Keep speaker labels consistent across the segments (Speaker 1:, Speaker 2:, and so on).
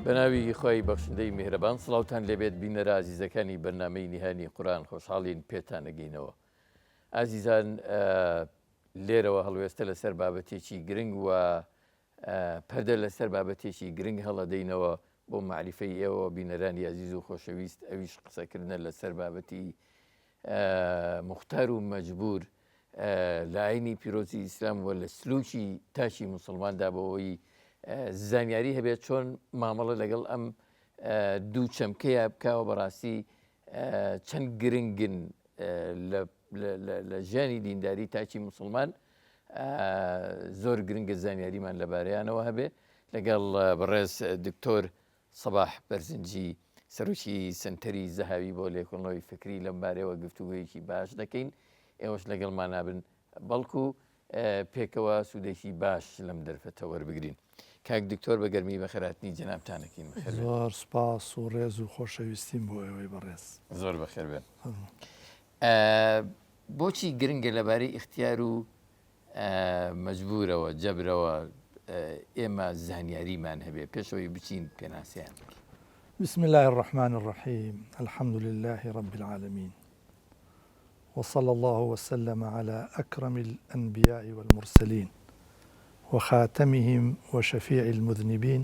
Speaker 1: بەناوی خوای بەخشندەی میهرەبان سڵاوتان لێبێت بینەرە ئازیزەکانی بەرنامەی نیهانی قورئان خۆشحاڵین پێتان ئەگەینەوە ئازیزان لێرەوە هەڵوێستە لەسەر بابەتێکی گرنگ و پەردە لەسەر بابەتێکی گرنگ هەڵەدەینەوە بۆ مەعریفەی ئێوە بینەرانی ئازیز و خۆشەویست ئەویش قسەکردنە لەسەر بابەتی موختار و مەجبور لە ئاینی پیرۆزی ئیسلام و لە سلوکی تاکی موسڵماندا بۆ ئەوەی زانیاری هەبێت چۆن مامەڵە لەگەڵ ئەم دوو چەمکەیە بکەوە بەڕاستی چەند گرنگن لە ژیانی دینداری تاکی موسڵمان زۆر گرنگە زانیاریمان لەبارەیانەوە هەبێ لەگەڵ بەڕێز دکتۆر سەباح بەرزنجی، سەرۆکی سەنتەری زەهاوی بۆ لێکۆڵنەوەی فکری لەم بارەیەوە گفتوگۆیەکی باش دەکەین، ئێوەش لەگەڵمان نابن بەڵکو پێکەوە سوودێکی باش لەم دەرفەتە وەربگرین. کاک دکتۆر بە گەرمی بەخێرهاتنی جەنابتان ئەکەین. بەخێر بێن.
Speaker 2: زۆر سوپاس و ڕێز و خۆشەویستیم بۆ ئێوەی بەڕێز.
Speaker 1: زۆر بەخێر بێن. بۆچی گرنگە لەبارەی ئیختیار و مەجبورەوە، جەبرەوە ئێمە زانیاریمان هەبێ پێش ئەوەی بچین پێناسەیان بکەین.
Speaker 2: بسم اللە الرحمن الرحیم الحمد للە رب العالمین وصلی اللە وسلم علی اکرم الانبیاء والمرسلین وخاتمهم وشفیع المذنبین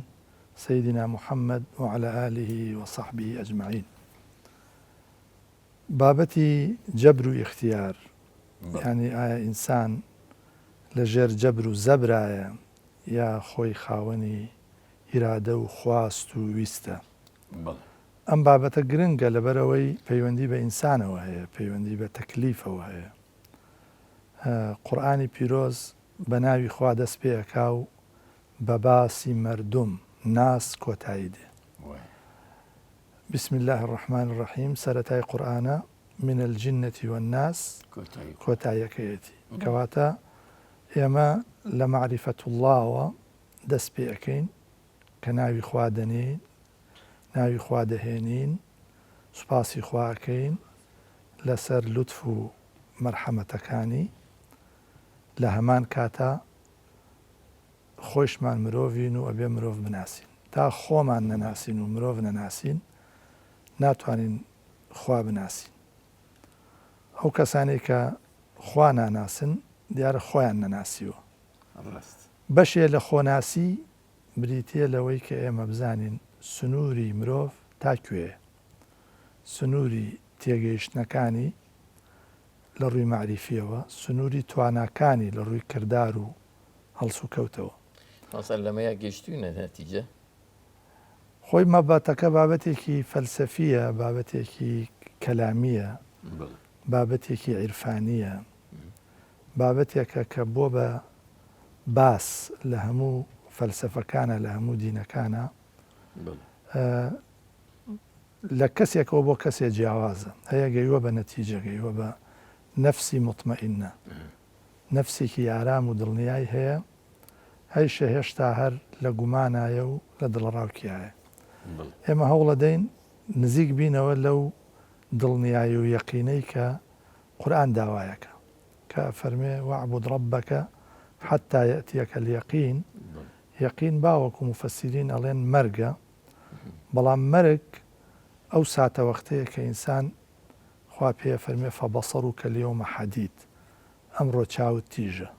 Speaker 2: سیدنا محمد وعلی آله وصحبه اجمعین بابەتی جەبر و ئیختیار یانی ئایا ئینسان لە ژێر جەبر و زەبرایە یا خۆی خاوەنی ئیرادە و خواست و ویستە؟ ئەم بابەتە گرنگە لەبەرئەوەی پەیوەندی بە ئینسانەوە هەیە، پەیوەندی بە تەکلیفەوە هەیە. قورئانی پیرۆز بە ناوی خوا دەست پێ ئەکا و بە باسی مەردوم، ناس، کۆتایی دێ. بسم اللە الرحمن الرحیم سەرەتای قورئانە، من الجنە والناس، کۆتاییەکەیەتی. کەواتە ئێمە لە معرفە اللە وە دەست پێ ئەکەین کە ناوی خوا دەنێین، ناوی خوا دەهێنین، سوپاسی خوا ئەکەین لەسەر لوتف و مەرحەمەتەکانی، لە هەمان کاتا خۆیشمان مرۆڤین و ئەبێ مرۆڤ بناسین. تا خۆمان نەناسین و مرۆڤ نەناسین ناتوانین خوا بناسین. ئەو کەسانەی کە خوا ناناسن دیارە خۆیان نەناسیوە. بەشێ لە خۆناسی بریتییە لەوەی کە ئێمە بزانین سنووری مرۆڤ تا کوێیە. سنووری تێگەیشتنەکانی لە ڕووی مەعریفییەوە، سنووری تواناکانی لە ڕووی کردار و هەڵسوکەوتەوە.
Speaker 1: مامۆستا لەمەیا گەیشتوینە نەتیجە؟
Speaker 2: خۆی مەبەتەکە بابەتێکی فەلسەفییە، بابەتێکی کەلامییە، بابەتێکی عیرفانییە، بابەتێکە کە بۆ بە باس لە هەموو فەلسەفەکانە، لە هەموو دینەکانە، لە کەسێکەوە بۆ کەسێ جیاوازە، هەیە گەیوە بە نەتیجە، گەیوە بە نەفسی موتمەئینە، نەفسێکی ئارام و دڵنیای هەیە، هەیشە هێشتا هەر لە گومانایە و لە دڵەڕاوکیایە. ئێمە هەوڵەدەین نزیک بینەوە لەو دڵنیایی و یەقینەی کە قورئان داوایەکا، کە ئەفەرموێ، واعبد ربک حتی یأتیک الیقین، یەقین باوەکو موفەسیرین ئەڵێن مەرگە، بەڵام مەرگ ئەو ساتەوەختەیە کە ئینسان خوا پێی ئەفەرموێ فبصرک الیوم حدید ئەمڕۆ چاوت تیژە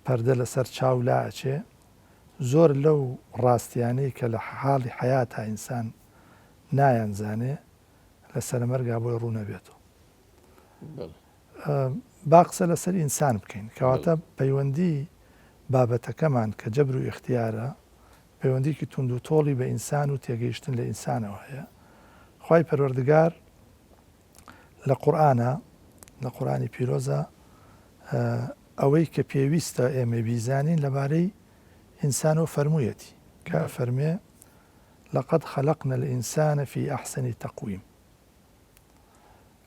Speaker 2: پەردە لەسەر چاو لائەچێ زۆر لەو ڕاستیانەی کە لە حاڵی حەیاتا ئینسان نایانزانێ لە سەرەمەرگا بۆی ڕوون ئەبێتەوە با قسە لەسەر ئینسان بکەین کەواتە پەیوەندی بابەتەکەمان کە جەبر و ئیختیارە پەیوەندیکی توند و تۆڵی بە ئینسان و تێگەیشتن لە ئینسانەوە هەیە. خوای پەروەردگار لە قورئانا، لە قورئانی پیرۆزا ئەوەی کە پێویستە ئێمە بیزانین لەبارەی ئینسانەوە فەرموویەتی کە ئەفەرموێ لقد خلقنا الانسان فی احسن تقویم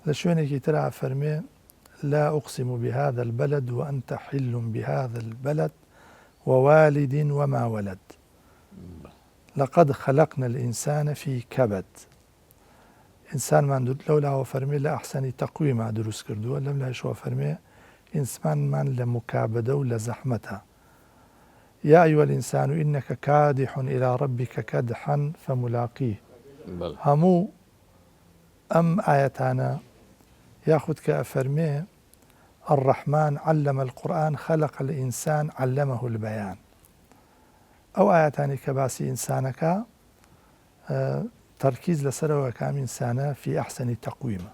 Speaker 2: لە شوێنێکی ترا ئەفەرموێ لا اقسم بهذا البلد وانت حل بهذا البلد ووالد وما ولد لقد خلقنا الانسان فی کبد ئینسانمان لەو لاوە فەرمێ لە ئەحسەنی تەقویما دروست کردووە لەم لایشەوە فەرمێ ئینسانمان لە مکابەدە و لە زەحمەتە. یا ایها الانسان انک کادح الی ربک کدحا فملاقیه هەموو ئەم ئایەتانە یاخود کە ئەفەرمێ الرحمن علم القرآن خلق الانسان علمه البیان ئەو ئایەتانەی کە باسی ئینسانەکا تەرکیز لەسەرەوە کە ئەم ئینسانە فی احسن تقویمە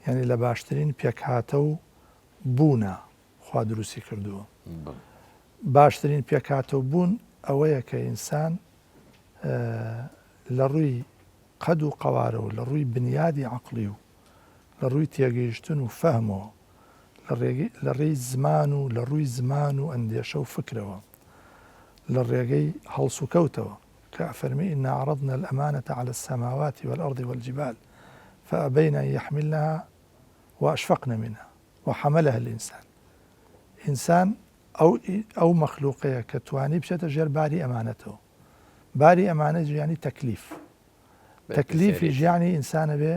Speaker 2: یعنی لە باشترین پێکهاتە و بوونە خوا دروستی کردووە. باشترین پێکهاتە و بوون ئەوەیە کە ئینسان لە ڕووی قەد و قەوارە و لە ڕووی بنیادی عەقڵی و لە ڕووی تێگەیشتن و فەهمەوە لە ڕێی زمان و لە ڕووی زمان و ئەندێشە و فکرەوە لە ڕێگەی هەڵسوکەوتەوە کە ئەفەرمی إنا عرضنا الأمانة على السماوات والأرض والجبال فأبين أن يحملنها وأشفقن منها وحملها الانسان ئینسان ئەو ئەو مەخلوقەیە کە توانی بچێتە ژێر باری ئەمانەتەوە باری ئەمانەت ژیانی تەکلیف تەکلیفی ژیانی ئینسانە بێ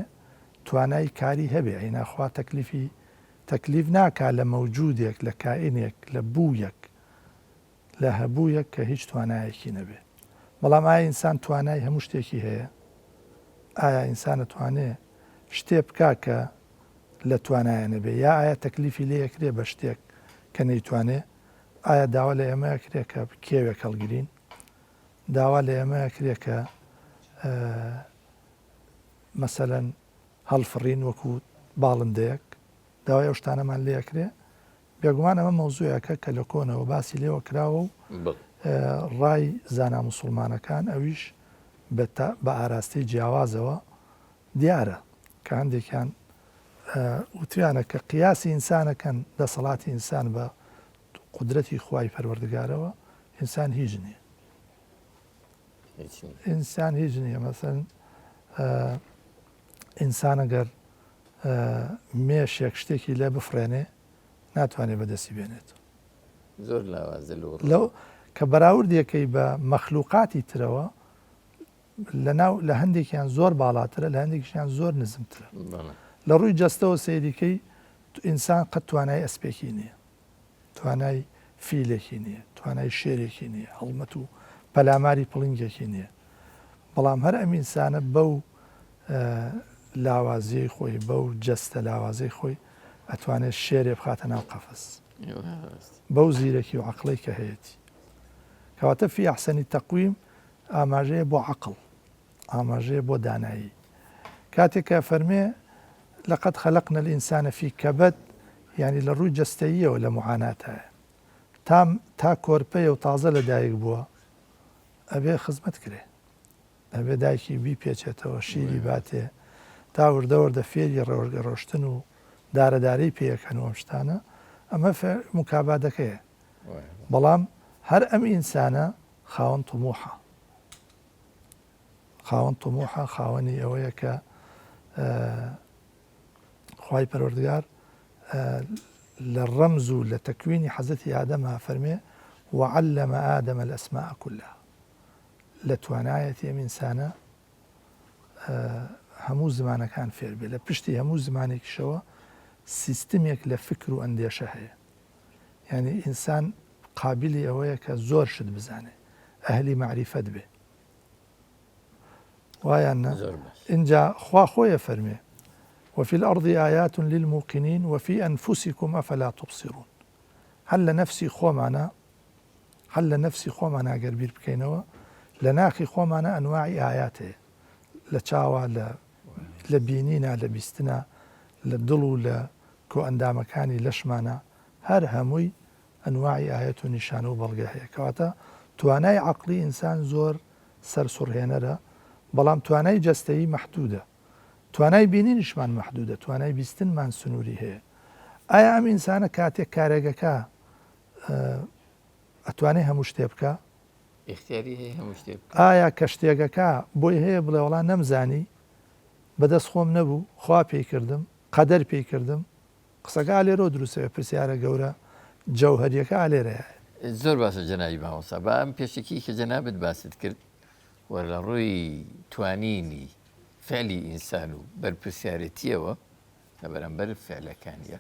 Speaker 2: توانای کاری هەبێ ئەینا خوا تەکلیفی تەکلیف ناکا لە مەوجودێک لە کائینێک لە بوویەک لە هەبوویەک کە هیچ توانایەکی نەبێ بەڵام ئایا ئینسان توانای هەموو شتێکی هەیە ئایا ئینسان ئەتوانێ شتێ بکا کە لە توانایا نەبێ یا ئایا تەکلیفی لێ ئەکرێ بە شتێک کە نەیتوانێ ئایا داوا لە ئێمە ئەکرێ کە کێوێک هەڵگرین داوا لە ئێمە ئەکرێ کە مەسەلەن هەڵفڕین وەکو باڵندەیەک داوای ئەو شتانەمان لێ ئەکرێ بێگومان ئەمە مەوزوعێکە کە لە کۆنەوە باسی لێوە کراوە و ڕای زانا موسوڵمانەکان ئەویش بە ئاراستەی جیاوازەوە دیارە کە هەندێکیان وتویانە کە قیاسی ئینسانەکەن دەسەڵاتی ئینسان بە قودرەتی خوای پەروەردگارەوە ئینسان هیچ نییە ئینسان هیچ نییە مەسەن ئینسان ئەگەر مێشێک شتێکی لێ بفڕێنێ ناتوانێت بەدەستی بێنێت.
Speaker 1: زۆر لاوازە لەو ڕووە.
Speaker 2: لەو کە بەراوردێکەی بە مەخلوقاتی ترەوە لە ناو لە هەندێکیان زۆر باڵاترە لە هەندێکیشیان زۆر نزمترە. لە ڕووی جەستەوە سەیریکەی ئینسان قەت توانای ئەسپێکی نییە. توانای فیلێکی نییە، توانای شێرێکی نییە، هەڵمەت و پەلاماری پڵنگێکی نییە. بەڵام هەر ئەم ئینسانە بەو لاوازیەی خۆی، بەو جەستە لاوازەی خۆی ئەتوانێت شێرێ بخاتە ناو قەفەس. بەو زیرەکی و عەقڵەی کە هەیەتی. کەواتە فی ئەحسەنی تەقویم ئاماژەیە بۆ عەقڵ. ئاماژەیە بۆ دانایی. کاتێک کە ئەفەرمێ، لقد خلقنا الانسان فی کبد، یانی لە ڕووی جەستەییەوە لە موعاناتایە. تا تا کۆرپەیە و تازە لە دایک بووە ئەبێ خزمەت کرێ. ئەبێ دایکی بیپێچێتەوە، شیری باتێ، تا وردە وردە فێری ڕۆژگە ڕۆشتن و دارە دارەی پێ ئەکەن و ئەم شتانە. ئەمە موکابادەکەیە. بەڵام هەر ئەم ئینسانە خاوەن طموحە. خاوەن طموحە، خاوەنی ئەوەیە کە خوای پەروەردگار لە ڕەمز و لە تەکوینی حەزرەتی ئادەم ئافەرمێ وعلم آدم الأسماء كلها لە توانایەتی ئەم ئینسانە هەموو زمانەکان فێر بێ لە پشتی هەموو زمانێکیشەوە سیستمێک لە فکر و ئەندێشە هەیە یعنی ئینسان قابلی ئەوەیە کە زۆر شت بزانێ ئەهلی مەعریفەت بێ وایان نا ئینجا خوا خۆی ئەفەرمێ وفی الارض آیات للموقنین وفی انفسکم افلا تبصرون هەر لە نەفسی خۆمانە هەر لە نەفسی خۆمانە گەر بیر بکەینەوە لە ناخی خۆمانە ئەنواعی ئايات هەیە لە چاوە لە لە بینینە لە بیستنە لە دڵ و لە کۆئەندامەکانی لەشمانە هەر هەمووی ئەنواعی ئایەت و نیشانە و بەڵگە هەیە کەواتە توانای عەقڵی ئینسان زۆر سەرسوڕهێنەرە بەڵام توانای جەستەیی مەحدودە توانای بینینیشمان مەحدودە توانای بیستنمان سنووری هەیە ئایا ئەم ئینسانە کاتێک کارێگەکە ئەتوانێ هەموو شتێ بکە
Speaker 1: ئیختیاری هەیە هەموو شتێ بکە
Speaker 2: ئایا کە شتێکەکە بۆی هەیە بڵێ وەڵا نەمزانی بەدەست خۆم نەبوو خوا پێی کردم قەدەر پێی کردم قسەکە ئالێرەوە دروست ئەبێ پرسیارە گەورە جەوهەریەکە ئالێرەیە.
Speaker 1: زۆر باشە جەنابی مامۆستا با ئەم پێشەکی کە جەنابت باست کرد و لە ڕووی توانینی فعلی ئینسان و بەرپرسیارێتیەوە لە بەرامبەر فعلەکانیە.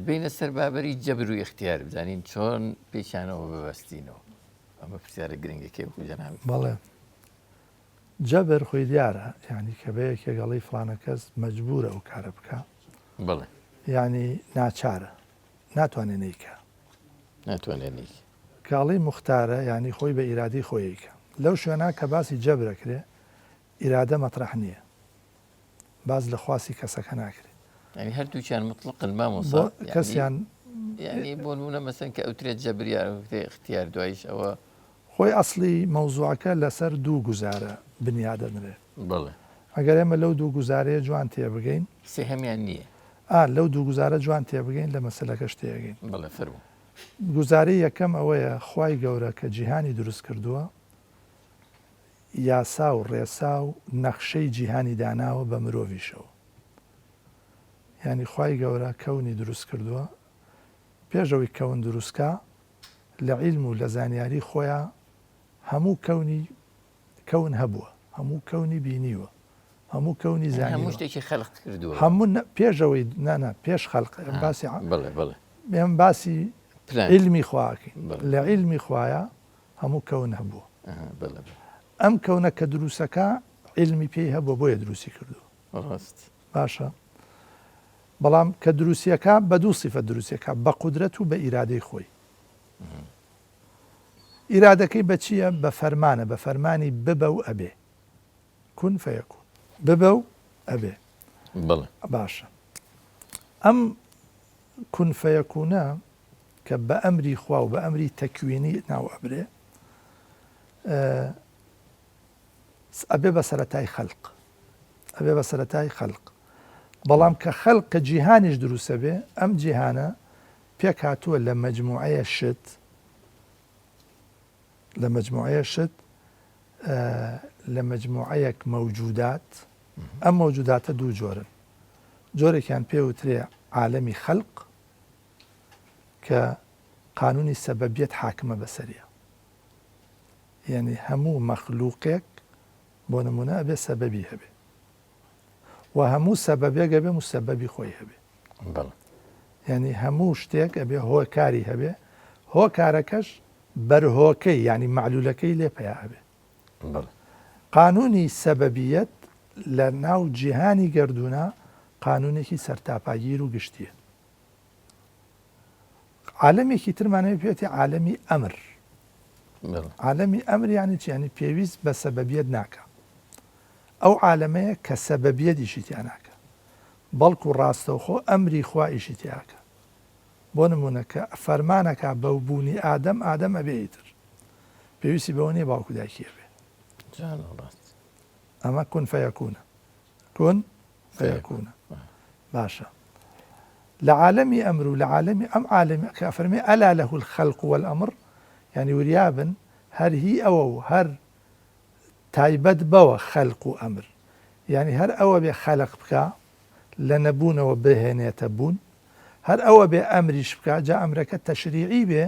Speaker 1: بینە سەر بابەری جەبر و ئیختیار بزانین چۆن پێکیانەوە ببەستینەوە ئەمە پرسیارە گرنگەکەی وەکو جەنابت.
Speaker 2: بەڵێ جەبر خۆی دیارە یانی کە بە یەکێک ئەڵێی فڵانە کەس مەجبورە ئەو کارە بکا
Speaker 1: بەڵێ
Speaker 2: یانی ناچارە ناتوانێ نەیکا.
Speaker 1: ناتوانێ نەیکا.
Speaker 2: کە ئەڵێی موختارە یانی خۆی بە ئیرادەی خۆی ئەیکا. لەو شوێنە کە باسی جەبر ئەکرێ ئیرادە مەترەح نییە. باس لە خواستی کەسەکە ناکرێ.
Speaker 1: یانی هەردووکیان مطلقن مامۆستا؟
Speaker 2: بۆ کەسیان
Speaker 1: یانی بۆ نموونە مەسەن کە ئەوترێت جەبر یا ئەوترێ ئیختیار دواییش ئەوە.
Speaker 2: خۆی ئەسڵی مەوزوعەکە لەسەر دوو گوزارە بنیا دەنرێ.
Speaker 1: بەڵێ.
Speaker 2: ئەگەر ئێمە لەو دوو گوزارەیە جوان تێبگەین.
Speaker 1: سێهەمیان نییە.
Speaker 2: ئا لەو دوو گوزارە جوان تێبگەین لە مەسەلەکەش تێئەگەین.
Speaker 1: بەڵێ فەرموو.
Speaker 2: گوزارەی یەکەم ئەوەیە خوای گەورە کە جیهانی دروست کردووە یاسا و ڕێسا و نەخشەی جیهانی داناوە بە مرۆڤیشەوە. یانی خوای گەورە کەونی دروست کردووە پێش ئەوەی کەون دروست کا لە عیلم و لە زانیاری خۆیا هەموو کەونی کەون هەبووە هەموو کەونی بینیوە هەموو کەونی
Speaker 1: یانی هەموو
Speaker 2: زانیوە
Speaker 1: شتێکی خەلق کردووە.
Speaker 2: هەموو نە پێش ئەوەی نا نا پێش خەلق ئێمە
Speaker 1: ها
Speaker 2: باسی
Speaker 1: بەڵێ بەڵێ.
Speaker 2: ئێمە باسی
Speaker 1: پلان
Speaker 2: عیلمی خوا ئەکەین
Speaker 1: بەڵێ.
Speaker 2: لە عیلمی خوایە هەموو کەون هەبووە.
Speaker 1: ئەها بەڵێ بەڵێ.
Speaker 2: ئەم کەونە کە دروسەکا عیلمی پێی هەبووە بۆیە دروستی کردووە.
Speaker 1: ڕاست.
Speaker 2: باشە بەڵام کە دروستیەکا بە دوو سیفەت دروستیەکا بە قودرەت و بە ئیرادەی خۆی. ئیرادەکەی بە چییە؟ بە فەرمانە، بە فەرمانی ببە و ئەبێ. کون فەیەکون. ببە و ئەبێ.
Speaker 1: بەڵێ.
Speaker 2: باشە ئەم کون فەیەکونە کە بە ئەمری خوا و بە ئەمری تەکوینی ناو ئەبرێ ئەبێ بە سەرەتای خەلق ئەبێ بە سەرەتای خەلق بەڵام کە خەلق کە جیهانیش دروستە بێ ئەم جیهانە پێک هاتووە لە مەجموعەیە شت لە مەجموعەیە شت لە مەجموعەیەک مەوجودات ئەم مەوجوداتە دوو جۆرن جۆرێکیان پێوترێ عالەمی خەلق کە قانونی سەبەبیەت حاکمە بەسەریە یعنی هەموو مەخلوقێک بۆ نمونە ئەبێ سەبەبی هەبێ و هەموو سەبەبێک ئەبێ موسەبەبی خۆی هەبێ یعنی هەموو شتێک ئەبێ هۆکاری هەبێ هۆکارەکەش بەرهۆکەی یعنی معلولەکەی لێ پیا ئەبێ قانونی سەبەبیەت لە ناو جیهانی گەردوونە قانونێکی سەرتاپاگیر و گشتیە عالەمێکی ترمان هەیە پێوتی عالەمی ئەمر. عالەمی ئەمر یانی چی؟ یانی پێویست بە سەبەبیەت ناکا. ئەو عالەمەیە کە سەبەبیەت ئیشی تیا ناکا. بەڵکو ڕاستەوخۆ ئەمری خوا ئیشی تیا ئەکا. بۆ نموونە کە فەرمانەکا بە بوونی ئادەم، ئادەم ئەبێ ئیتر. پێویستی بەوە نییە باوک و دایکی هەبێ. ئەمە کون فەیەکونە. کون فەیەکونە. باشە لە عالەمی ئەمر و لە عالەمی ئەم عالەمی کە ئەفەرمێ ئەلا لە الخلق والامر یعنی وریابن هەر هی ئەوە و هەر تایبەت بەوە خەلق و ئەمر یعنی هەر ئەوە بێ خەلق بکا لە نەبوونەوە بهێنێتە بوون هەر ئەوە بێ ئەمریش بکا جا ئەمرەکە تەشریعی بێ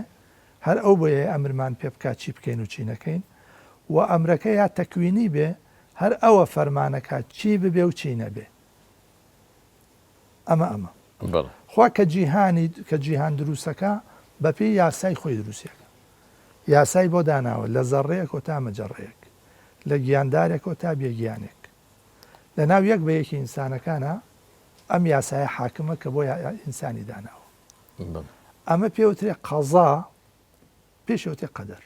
Speaker 2: هەر ئەو بۆیە ئەمرمان پێ بکا چی بکەین و چی نەکەین و ئەمرەکە یا تەکوینی بێ هەر ئەوە فەرمانەکا چی ببێ و چی نەبێ ئەمە ئەمە.
Speaker 1: بەڵێ.
Speaker 2: خوا کە جیهانی کە جیهان دروستەکا بەپێی یاسای خۆی دروستیەکا. یاسای بۆ داناوە لە زەڕەیەکەوە تا مەجەڕەیەک. لە گیاندارێکەوە تا بێ گیانێک. لە ناو یەک بە یەکی ئینسانەکانا ئەم یاسایە حاکمە کە بۆ ئینسانی داناوە.
Speaker 1: بەڵێ.
Speaker 2: ئەمە پێوترێ قەزا پێی شێوتێ قەدەر.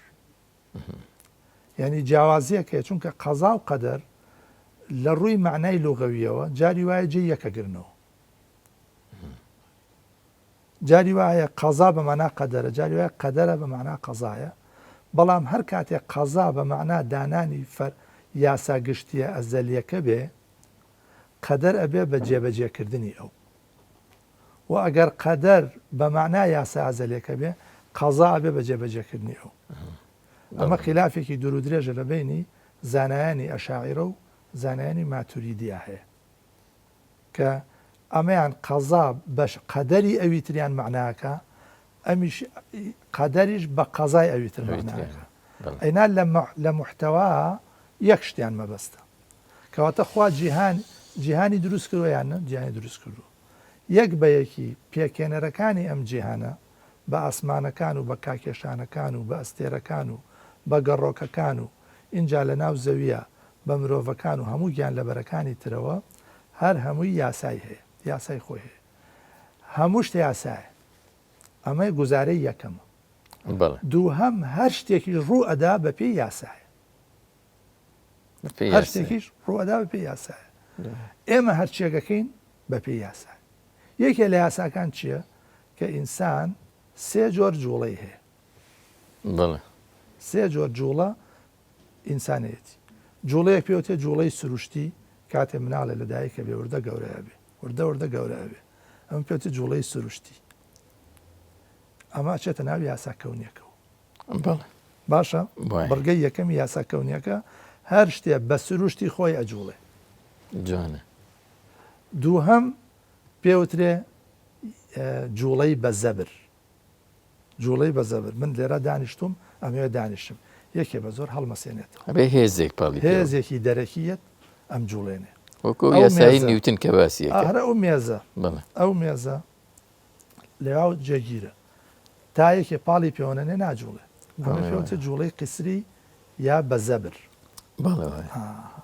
Speaker 2: یعنی جیاوازیەک هەیە چونکە قەزا و قەدەر لە ڕووی مەعنای لوغەویەوە جاری وایە جێی یەکەگرنەوە جاری وایە قەزا بە مانا قەدەرە جاری وایە قەدەرە بە مانا قەزایە بەڵام هەر کاتێک قەزا بە مەعنا دانانی فەر یاسا گشتیە ئەزەلیەکە بێ قەدەر ئەبێ بە جێبەجێکردنی ئەو وە ئەگەر قەدەر بە مەعنا یاسا ئەزەلێکە بێ قەزا ئەبێ بە جێبەجێکردنی ئەو. ئەمە خیلافێکی دوور و درێژە لە بەینی زانایانی ئەشاعیرە و زانایانی ماتوریدیا هەیە کە ئەمەیان قەزا بە قەدەری ئەوی تریان مەعناکە ئەمیش قەدەریش بە قەزای ئەوی تر مەعناکە ئەینا لە محتەوا یەک شتیان مەبەستە کەواتە خوا جیهان جیهانی دروست کردووە یان نە جیهانی دروست کردووە. یەک بە یەکی پێکهێنەرەکانی ئەم جیهانە بە ئاسمانەکان و بە کاکێشانەکان و بە ئەستێرەکان و بە گەڕۆکەکان و ئینجا لە ناو زەوییە بە مرۆڤەکان و هەموو گیانلەبەرەکانی ترەوە هەر هەمووی یاسای هەیە، یاسای خۆی هەیە. هەموو شت یاسایە. ئەمە گوزارەی یەکەمە.
Speaker 1: بەڵێ.
Speaker 2: دووهەم هەر شتێکیش ڕوو ئەدا بە پێی یاسایە.
Speaker 1: بەپێی
Speaker 2: هەر
Speaker 1: یاسایە.
Speaker 2: شتێکیش ڕوو ئەدا بە پێی یاسایە. ئێمە هەرچیەک ئەکەین بە پێی یاسایە. یەکێ لە یاساکان چییە؟ کە ئینسان سێ جۆر جووڵەی هەیە.
Speaker 1: بەڵێ.
Speaker 2: سێ جۆر جووڵە ئینسان هەیەتی. جووڵەیەک پێ وترێ جووڵەی سروشتی، کاتێ مناڵێ لە دایک ئەبێ وردە گەورە ئەبێ. وردە وردە گەورە ئەبێ. ئەمە پێ وترێ جووڵەی سروشتی. ئەمە ئەچێتە ناو یاسا کەونیەکەوە.
Speaker 1: بەڵێ.
Speaker 2: باشە؟
Speaker 1: وایە.
Speaker 2: بڕگەی یەکەمی یاسا کەونیەکە هەر شتێ بە سروشتی خۆی ئەجووڵێ.
Speaker 1: جوانە.
Speaker 2: دووهەم پێ وترێ جووڵەی بە زەبر. جووڵەی بە زەبر. من لێرە دانیشتووم ئەمەوێ دانیشم. یەکێ بە زۆر هەڵمەسێنێتەوە.
Speaker 1: ئەبێ هێزێک پاڵی پێوە.
Speaker 2: هێزێکی دەرەکی یەت ئەمجووڵێنێ.
Speaker 1: وەکوو ئەو
Speaker 2: ئەو
Speaker 1: یاسایەی
Speaker 2: مێزە.
Speaker 1: نیوتن کە باسی ئەکرد.
Speaker 2: ئاخر ئەو مێزە.
Speaker 1: بەڵێ.
Speaker 2: ئەو مێزە لەواو جێگیرە. تا یەکێ پاڵی پێوەنەنێ ناجووڵێ. ئەمە
Speaker 1: بەڵێ
Speaker 2: پێ وترێ
Speaker 1: وایە.
Speaker 2: جووڵەی قیسری یا بە زەبر.
Speaker 1: بەڵێ وایە.
Speaker 2: ئاها.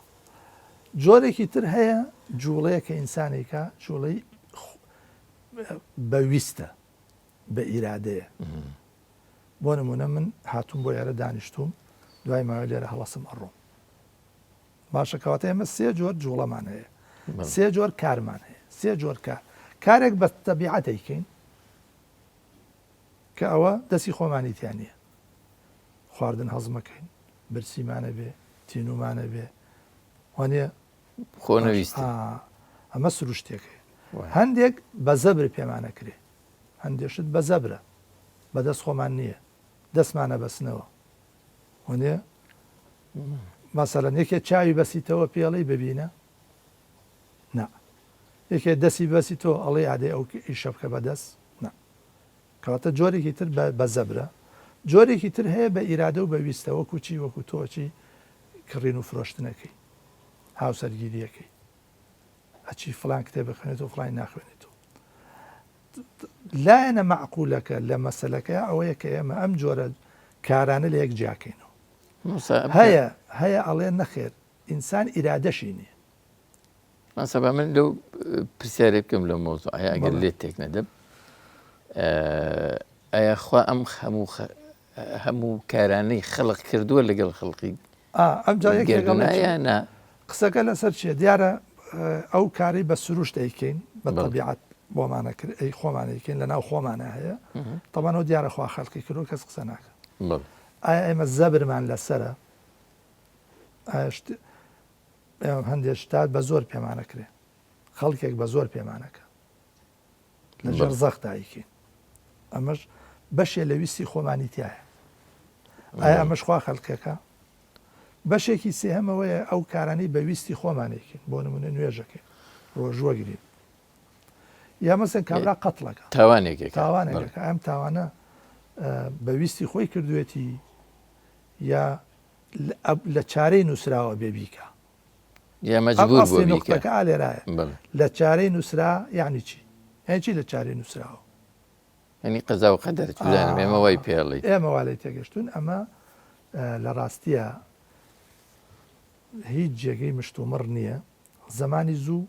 Speaker 2: جۆرێکی تر هەیە جووڵەیە کە ئینسان ئەیکا جووڵەی بە ویستە، بە ئیرادەیە. بۆ نموونە من هاتووم بۆ ئێرە دانیشتووم، دوای ماوەی لێرە هەڵەسم ئەڕۆم. باشە کەواتە ئێمە سێ جۆر جووڵەمان هەیە، سێ جۆر کارمان هەیە، سێ جۆر کار. کارێک بە تەبیعەت ئەیکەین کە ئەوە دەستی خۆمانی تیا نییە. خواردن هەزمەکەین، برسیمانە بێ، تینوومانە بێ، وانە
Speaker 1: خۆنەویستی.
Speaker 2: ئەمە سروشتێکەیە. هەندێک بە زەبر پێمانەکرێ، هەندێک شت بە زەبرە، بەدەست خۆمان نییە، دەستمانە بەسنەوە. وەنیە؟ مەسەلەن یەکێ چاوی بەسیتەوە پێی ئەڵێی ببینە؟ نا. یەکێ دەستی بەسیتەوە ئەڵێی ئادەی ئەو ئیشە بکە بە دەست؟ نا. کەواتە جۆرێکی تر بە زەبرە. جۆرێکی تر هەیە بە ئیرادە و بە ویستە وەکو چی؟ وەکو تۆ چی کڕین و فرۆشتنەکەی، هاوسەرگیریەکەی، ئەچی فڵان کتێب بخوێنێتەوە فڵانی ناخوێنێتەوە. لایەنە مەعقولەکە لە مەسەلەکەیا ئەوەیە کە ئێمە ئەم جۆرە کارانە لە یەک جیاکەینەوە. هەیە هەیە ئەڵێ نەخێر ئینسان ئیرادەشی نییە.
Speaker 1: مامۆستا با من لەو پرسیارێ بکەم لەو مەوزوعەیە ئەگەر لێت تێک نەدەم ئایا خوا ئەم هەموو هەموو کارانەی خەڵق کردووە لەگەڵ خەڵقی
Speaker 2: ئەمجا یەکێک ئەڵێ
Speaker 1: گەردوونایە نا؟
Speaker 2: قسەکە لەسەر چیە؟ دیارە ئەو کارەی بە سروشت ئەیکەین بە تەبیعەت بۆمانە کرد ئەی خۆمان ئەیکەین لە ناو خۆمانە هەیە تەبعەن ئەو دیارە خوا خەلقی کردووە کەس قسە ناکە ئایا ئێمە زەبرمان لەسەرە ئایا شت هەندێک شتات بە زۆر پێمانەکرێ خەڵکێک بە زۆر پێمانەکە لە ژێر زەختا ئەیکەین ئەمەش بەشێ لە ویستی خۆمانی تایە ئایا ئەمەش خوا خەلقێکە بەشێکی سێهەم ئەوەیە ئەو کارانەی بە ویستی خۆمان ئەیکەین بۆ نمونە نوێژەکەین ڕۆژوەگرین یا مەسەن کابرا قەتڵەکە
Speaker 1: تاوانێکێک
Speaker 2: تاوانێکەکە ئەم تاوانە بە ویستی خۆی کردوێتی یا لە چارەی نووسراوە بێ بیکە
Speaker 1: یا مەجبور بووە بیکە
Speaker 2: نوقتەکە ئالێرایە لە چارەی نووسرا یعنی چی یعنی چی لە چارەی نووسراوە
Speaker 1: یعنی قەزا و قەدەر چوزانم ئێمە وای پێ ئەڵێین.
Speaker 2: ئێمە وا لێی تێگەشتوون ئەمە لە ڕاستییا هیچ جێگەی مشتومڕ نییە زەمانی زوو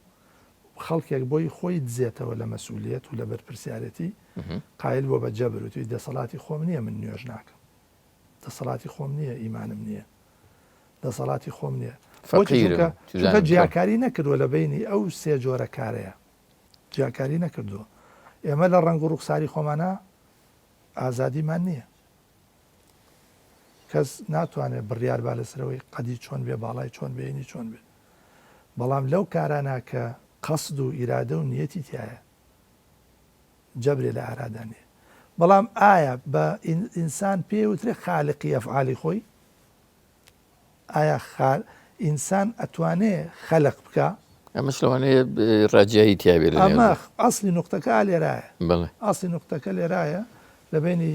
Speaker 2: خەڵکێک بۆی خۆی دزێتەوە لە مەسئولیەت و لە بەرپرسیارێتی قایل بووە بە جەبر وتوی دەسەڵاتی خۆم نییە من نوێژ ناکەم دەسەڵاتی خۆم نییە ئیمانم نییە دەسەڵاتی خۆم نییە
Speaker 1: فەقیرم
Speaker 2: چونکە جیاکاری نەکردووە لە بینی ئەو سێ جۆرە کارەیە جیاکاری نەکردووە. ئێمە لە ڕەنگ و ڕوخساری خۆمانا ئازادیمان نییە. کەس ناتوانێت بڕیار با لەسەرەوەی قەدی چۆن بێ، باڵای چۆن بێ، ئینی چۆن بێ. بەڵام لەو کارانە کە قەسد و ئیرادە و نیەتی تیایە، جەبرێ لە ئارادا نییە. بەڵام ئایا بە ئینسان پێی وترێ خالقی ئەفعالی خۆی؟ ئایا خال ئینسان ئەتوانێ خەلق بکا؟
Speaker 1: ئەمەش لەوانەیە ڕاجیایی تیا بێ لە
Speaker 2: ئەمە
Speaker 1: نێو.
Speaker 2: ئەسلی نوقتەکە ئا لێرایە.
Speaker 1: بەڵێ.
Speaker 2: ئەسلی نوقتەکە لێرایە لە بەینی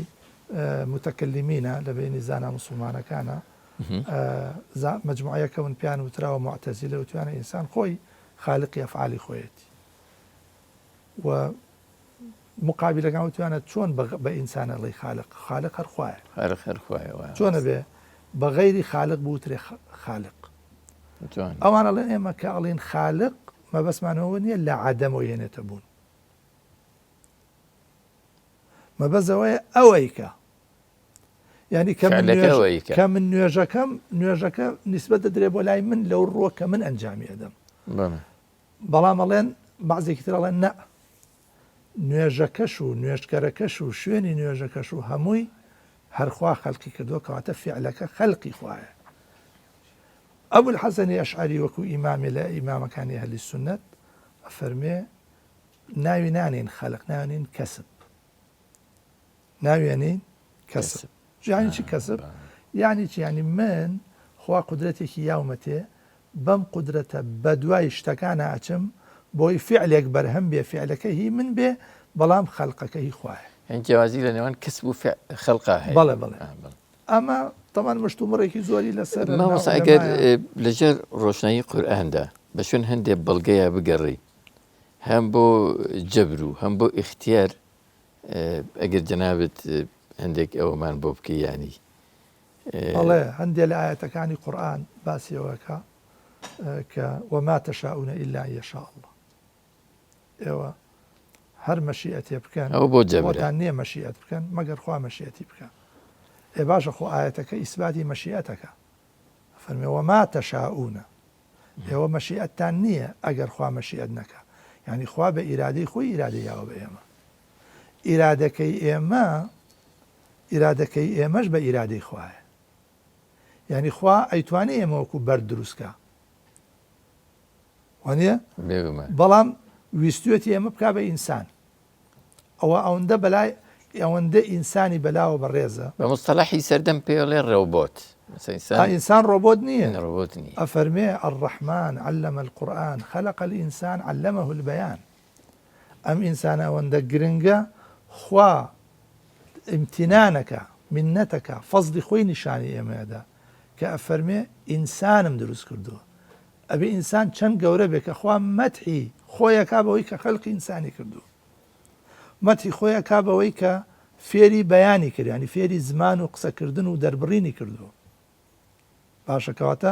Speaker 2: موتەکەلیمینە، لە بەینی زانا موسڵمانەکانە زا مەجموعەیەکە ون پێیان وتراوە موعتەزیلە وتویانە ئینسان خۆی خالقی ئەفعالی خۆیەتی. و مقابلەکان وتویانە چۆن بە ئینسان ئەڵێی خالق خالق هەر خوایە
Speaker 1: خالق هەر خوایە وایە
Speaker 2: چۆن ئەبێ بە غەیری خالق بوترێ خالق
Speaker 1: جوان
Speaker 2: ئەوان ئەڵێن ئێمە کە ئەڵێن خالق مەبەستمانەوە نییە لە عەدەمەوە هێنێتە بوون مەبەست ئەوەیە ئەوەی کە یعنی کە من
Speaker 1: فعلەکە
Speaker 2: نوێژ
Speaker 1: ئەوەی کە
Speaker 2: کە من نوێژەکەم نوێژەکە نیسبەت دەدرێ بۆ لای من لەو ڕووە کە من ئەنجامی ئەدەم
Speaker 1: بەڵێ
Speaker 2: بەڵام ئەڵێن بەعزێکی تر ئەڵێن نا نوێژەکەش و نوێژکەرەکەش و شوێنی نوێژەکەش و هەمووی هەر خوا خەلقی کردووە کەواتە فیعلەکە خەلقی خوایە. ئەبولحەسەنی ئەشعەری وەکو ئیمامێ لە ئیمامەکانی ئەهلی سوننەت ئەفەرموێ ناوی نانێین خەلق ناوێنین کەسب. ناوی ئەنێین کەسب. یانی چی کەسب؟ یانی چی؟ یانی من خوا قودرەتێکی یاومەتێ بەم قودرەتە بەدوای شتەکانا ئەچم بۆی فیعلێک بەرهەم بێ فیعلەکە هی من بێ بەڵام خەلقەکە هی خوایە.
Speaker 1: یانی جیاوازی لە نێوان کەسب و خەلقا هەیە.
Speaker 2: بەڵێ بەڵێ.
Speaker 1: بەڵێ.
Speaker 2: ئەمە تەبعەن مشتومڕێکی زۆری لەسەرە ناو
Speaker 1: مامۆستا ئەگەر
Speaker 2: عولەمایە.
Speaker 1: لەژێر ڕۆشنایی قورئاندا بە شوێن هەندێ بەڵگەیا بگەڕێی هەم بۆ جەبر و هەم بۆ ئیختیار ئەگەر جەنابت هەندێک ئەوەمان بۆ بکەی یانی.
Speaker 2: بەڵێ هەندێ لە ئایەتەکانی قورئان باسی ئەوە ئەکا کە وما تشاءون الا ان یشاء اللە ئێوە هەر مەشیئەتێ بکەن
Speaker 1: ئەوە بۆ جەبرە
Speaker 2: بۆتان نییە مەشیئەت بکەن مەگەر خوا مەشیئەتی بکا ئێ باشە خۆ ئایەتەکە ئیسباتی مەشیئەتەکە فەرمێ وما تشاءون ئێوە مەشیئەتتان نییە ئەگەر خوا مەشیئەت نەکا یعنی خوا بە ئیرادەی خۆی ئیرادەی یاوە بە ئێمە ئیرادەکەی ئێمە ئیرادەکەی ئێمەش بە ئیرادەی خوایە یانی خوا ئەیتوانێ ئێمە وەکو بەرد دروست کا وانە بەڵام ویستوێتی ئێمە بک بە ئینسان ئەوە ئەوەندە بەلای ئەوەندە ئینسانی بەلاوە بەڕێزە
Speaker 1: بە مستەلاحی سەردەم پێڵێ ڕۆبۆت
Speaker 2: ئینسان ڕۆبۆت نییە
Speaker 1: ڕۆبۆت نییە
Speaker 2: ئەفەرمێ الرحمن علم القرآن خلق الإنسان علمه البيان ئەم ئینسانە ئەوەندە گرنگە خوا ئیمتینانەکە منەتەکە فەزڵی خۆی نیشانی ئێمە ئەدا کە ئەفەرمێ ئینسانم دروست کردووە ئەبێ ئینسان چەند گەورە بێ کە خوا مەتحی خۆی ئەکا بەوەی کە خەلقی ئینسانی کردووە مەتحی خۆی ئەکا بەوەی کە فێری بەیانی کرد ینی فێری زمان و قسەکردن و دەربڕینی کردووە باشە کەواتە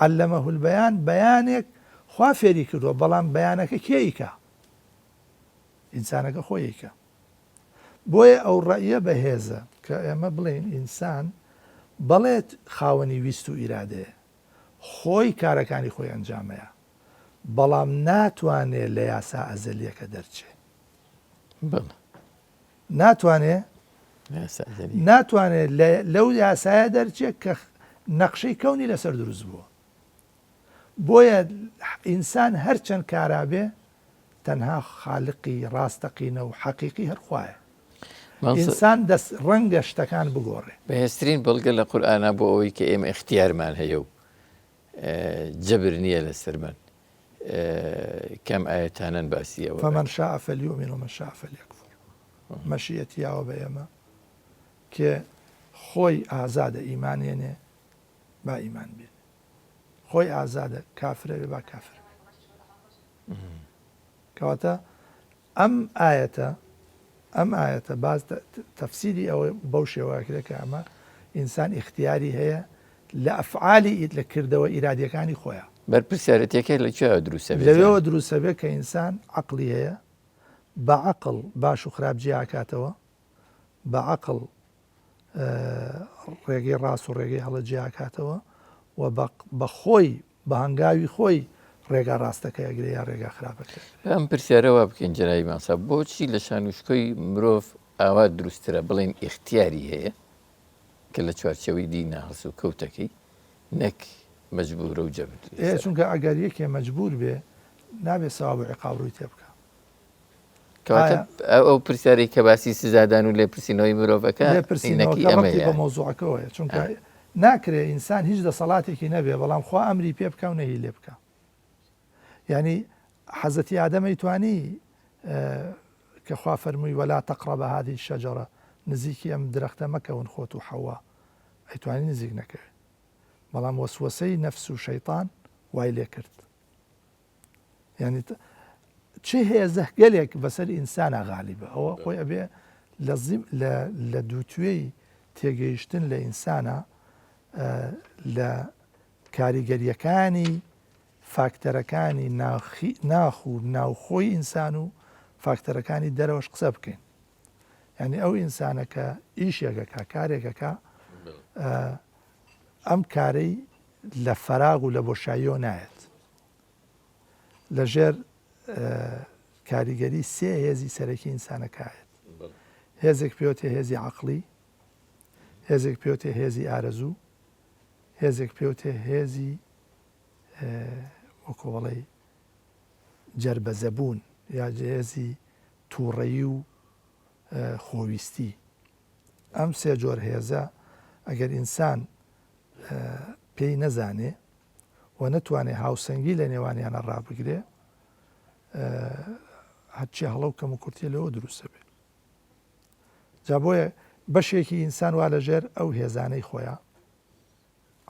Speaker 2: علمه البیان بەیانێک خوا فێری کردووە بەڵام بەیانەکە کێ ئیکا ئینسانەکە خۆی ئیکا بۆیە ئەو ڕەئیە بەهێزە کە ئێمە بڵێین ئینسان بەڵێت خاوەنی ویست و ئیرادەیە خۆی کارەکانی خۆی ئەنجامەیە بەڵام ناتوانێ لە یاسا ئەزەلیەکە دەرچێ
Speaker 1: بەڵێ
Speaker 2: ناتوانێ ناتوانێ لەو یاسایە دەرچێت کە نەقشەی کەونی لەسەر دروست بووە بۆیە ئینسان هەرچەند کارا بێ تەنها خالقی ڕاستەقینە و حەقیقی هەر خوایە. ئینسان دەست ڕەنگە شتەکان بگۆڕێ.
Speaker 1: بەهێزترین بەڵگە لە قورئانا بۆ ئەوەی کە ئێمە ئیختیارمان هەیە و جەبر نییە لەسەرمان کام ئایەتانەن باسی ئەوە
Speaker 2: فمن شاء فلیؤمن ومن شاء فلیکفر مەشیئەتی یاوە بە ئێمە کێ خۆی ئازادە ئیمان هێنێ با ئیمان بێنێ خۆی ئازادە کافرە بێ با کافر بێ کەواتە ئەم ئایەتە ئەم ئایەتە باز تەفسیری ئەوە بەو شێوە ئەکرێت کە ئەمە ئینسان ئیختیاری هەیە لە ئەفعالی لە کردەوە ئیرادیەکانی خۆیان.
Speaker 1: بەرپرسیارەتیەکەی لە کوێوە دروست ئەبێت؟
Speaker 2: لەوێوە دروست ئەبێت کە ئینسان عەقڵی هەیە بە عەقڵ باش و خراپ جیا ئەکاتەوە، بە عەقڵ ڕێگەی ڕاست و ڕێگەی هەڵە جیا ئەکاتەوە و بە خۆی بە هەنگاوی خۆی ڕێگا ڕاستەکە ئەگرێ یا ڕێگا خراپەکە ئەگرێ.
Speaker 1: ئەم پرسیارە وا بکەین جەنابی مامۆستا، بۆچی لە شانوشکۆی مرۆڤ ئاوا دروستترە بڵێین ئیختیاری هەیە کە لە چوارچێوەی دینا هەڵسوکەوتەکەی نەک مەجبوورە و جەبر
Speaker 2: ئێ لەسەرە؟ چونکە ئەگەر یەکێ مەجبوور بێ نابێ سەواب و عیقاب ڕووی تێ بکا.
Speaker 1: کەواتە ئەو پرسیارەی کە باسی سزادان و لێپرسینەوەی مرۆڤەکە
Speaker 2: لێپرسینەوەکە ڕەبتی بە مەوزوعەکەوەیە چونکە ناکرێ ئینسان هیچ دەسەڵاتێکی نەبێ بەڵام خوا ئەمری پێ بکا و نەهی لێ بکا یعنی حەزەتی ئادەم ئەیتوانی کە خوا فەرمووی ولا تقرب هذه الشجرة نزیکی ئەم درەختە مەکەون خۆت و حەوا ئەیتوانی نزیک نەکەوێ بەڵام وەسوەسەی نەفس و شەیتان وای لێ کرد یعنی. چ هێزە گەلێک بەسەر ئینسانا غالیبە ئەوە خۆی ئەبێ لە لە لە دووتوێی تێگەیشتن لە ئینسانە لە کاریگەریەکانی فاکتەرەکانی ناخی ناخ و ناوخۆی ئینسان و فاکتەرەکانی دەرەوەش قسە بکەین یعنی ئەو ئینسانە کە ئیشێکەکە کارێکەکە ئەم کارەی لە فەراغ و لە بۆشاییەوە نایەت لە ژێر کاریگەری سێ هێزی سەرەکی ئینسانەکایەت هێزێک پێوتێ هێزی عقلی هێزێک پێوتێ هێزی ئارەزوو هێزێک پێوتێ هێزی وەکۆڵەی جەربەزەبوون یا هێزی تووڕەیی و خۆویستی ئەم سێ جۆر هێزە ئەگەر ئینسان پێی نەزانێ و نەتوانێ هاوسەنگی لە نێوانیانە ڕابگرێ هەرچی هەڵە و کەم و کورتیە لەوە دروستە بێ جا بۆیە بەشێکی ئینسان وا لەژێر ئەو هێزانەی خۆیان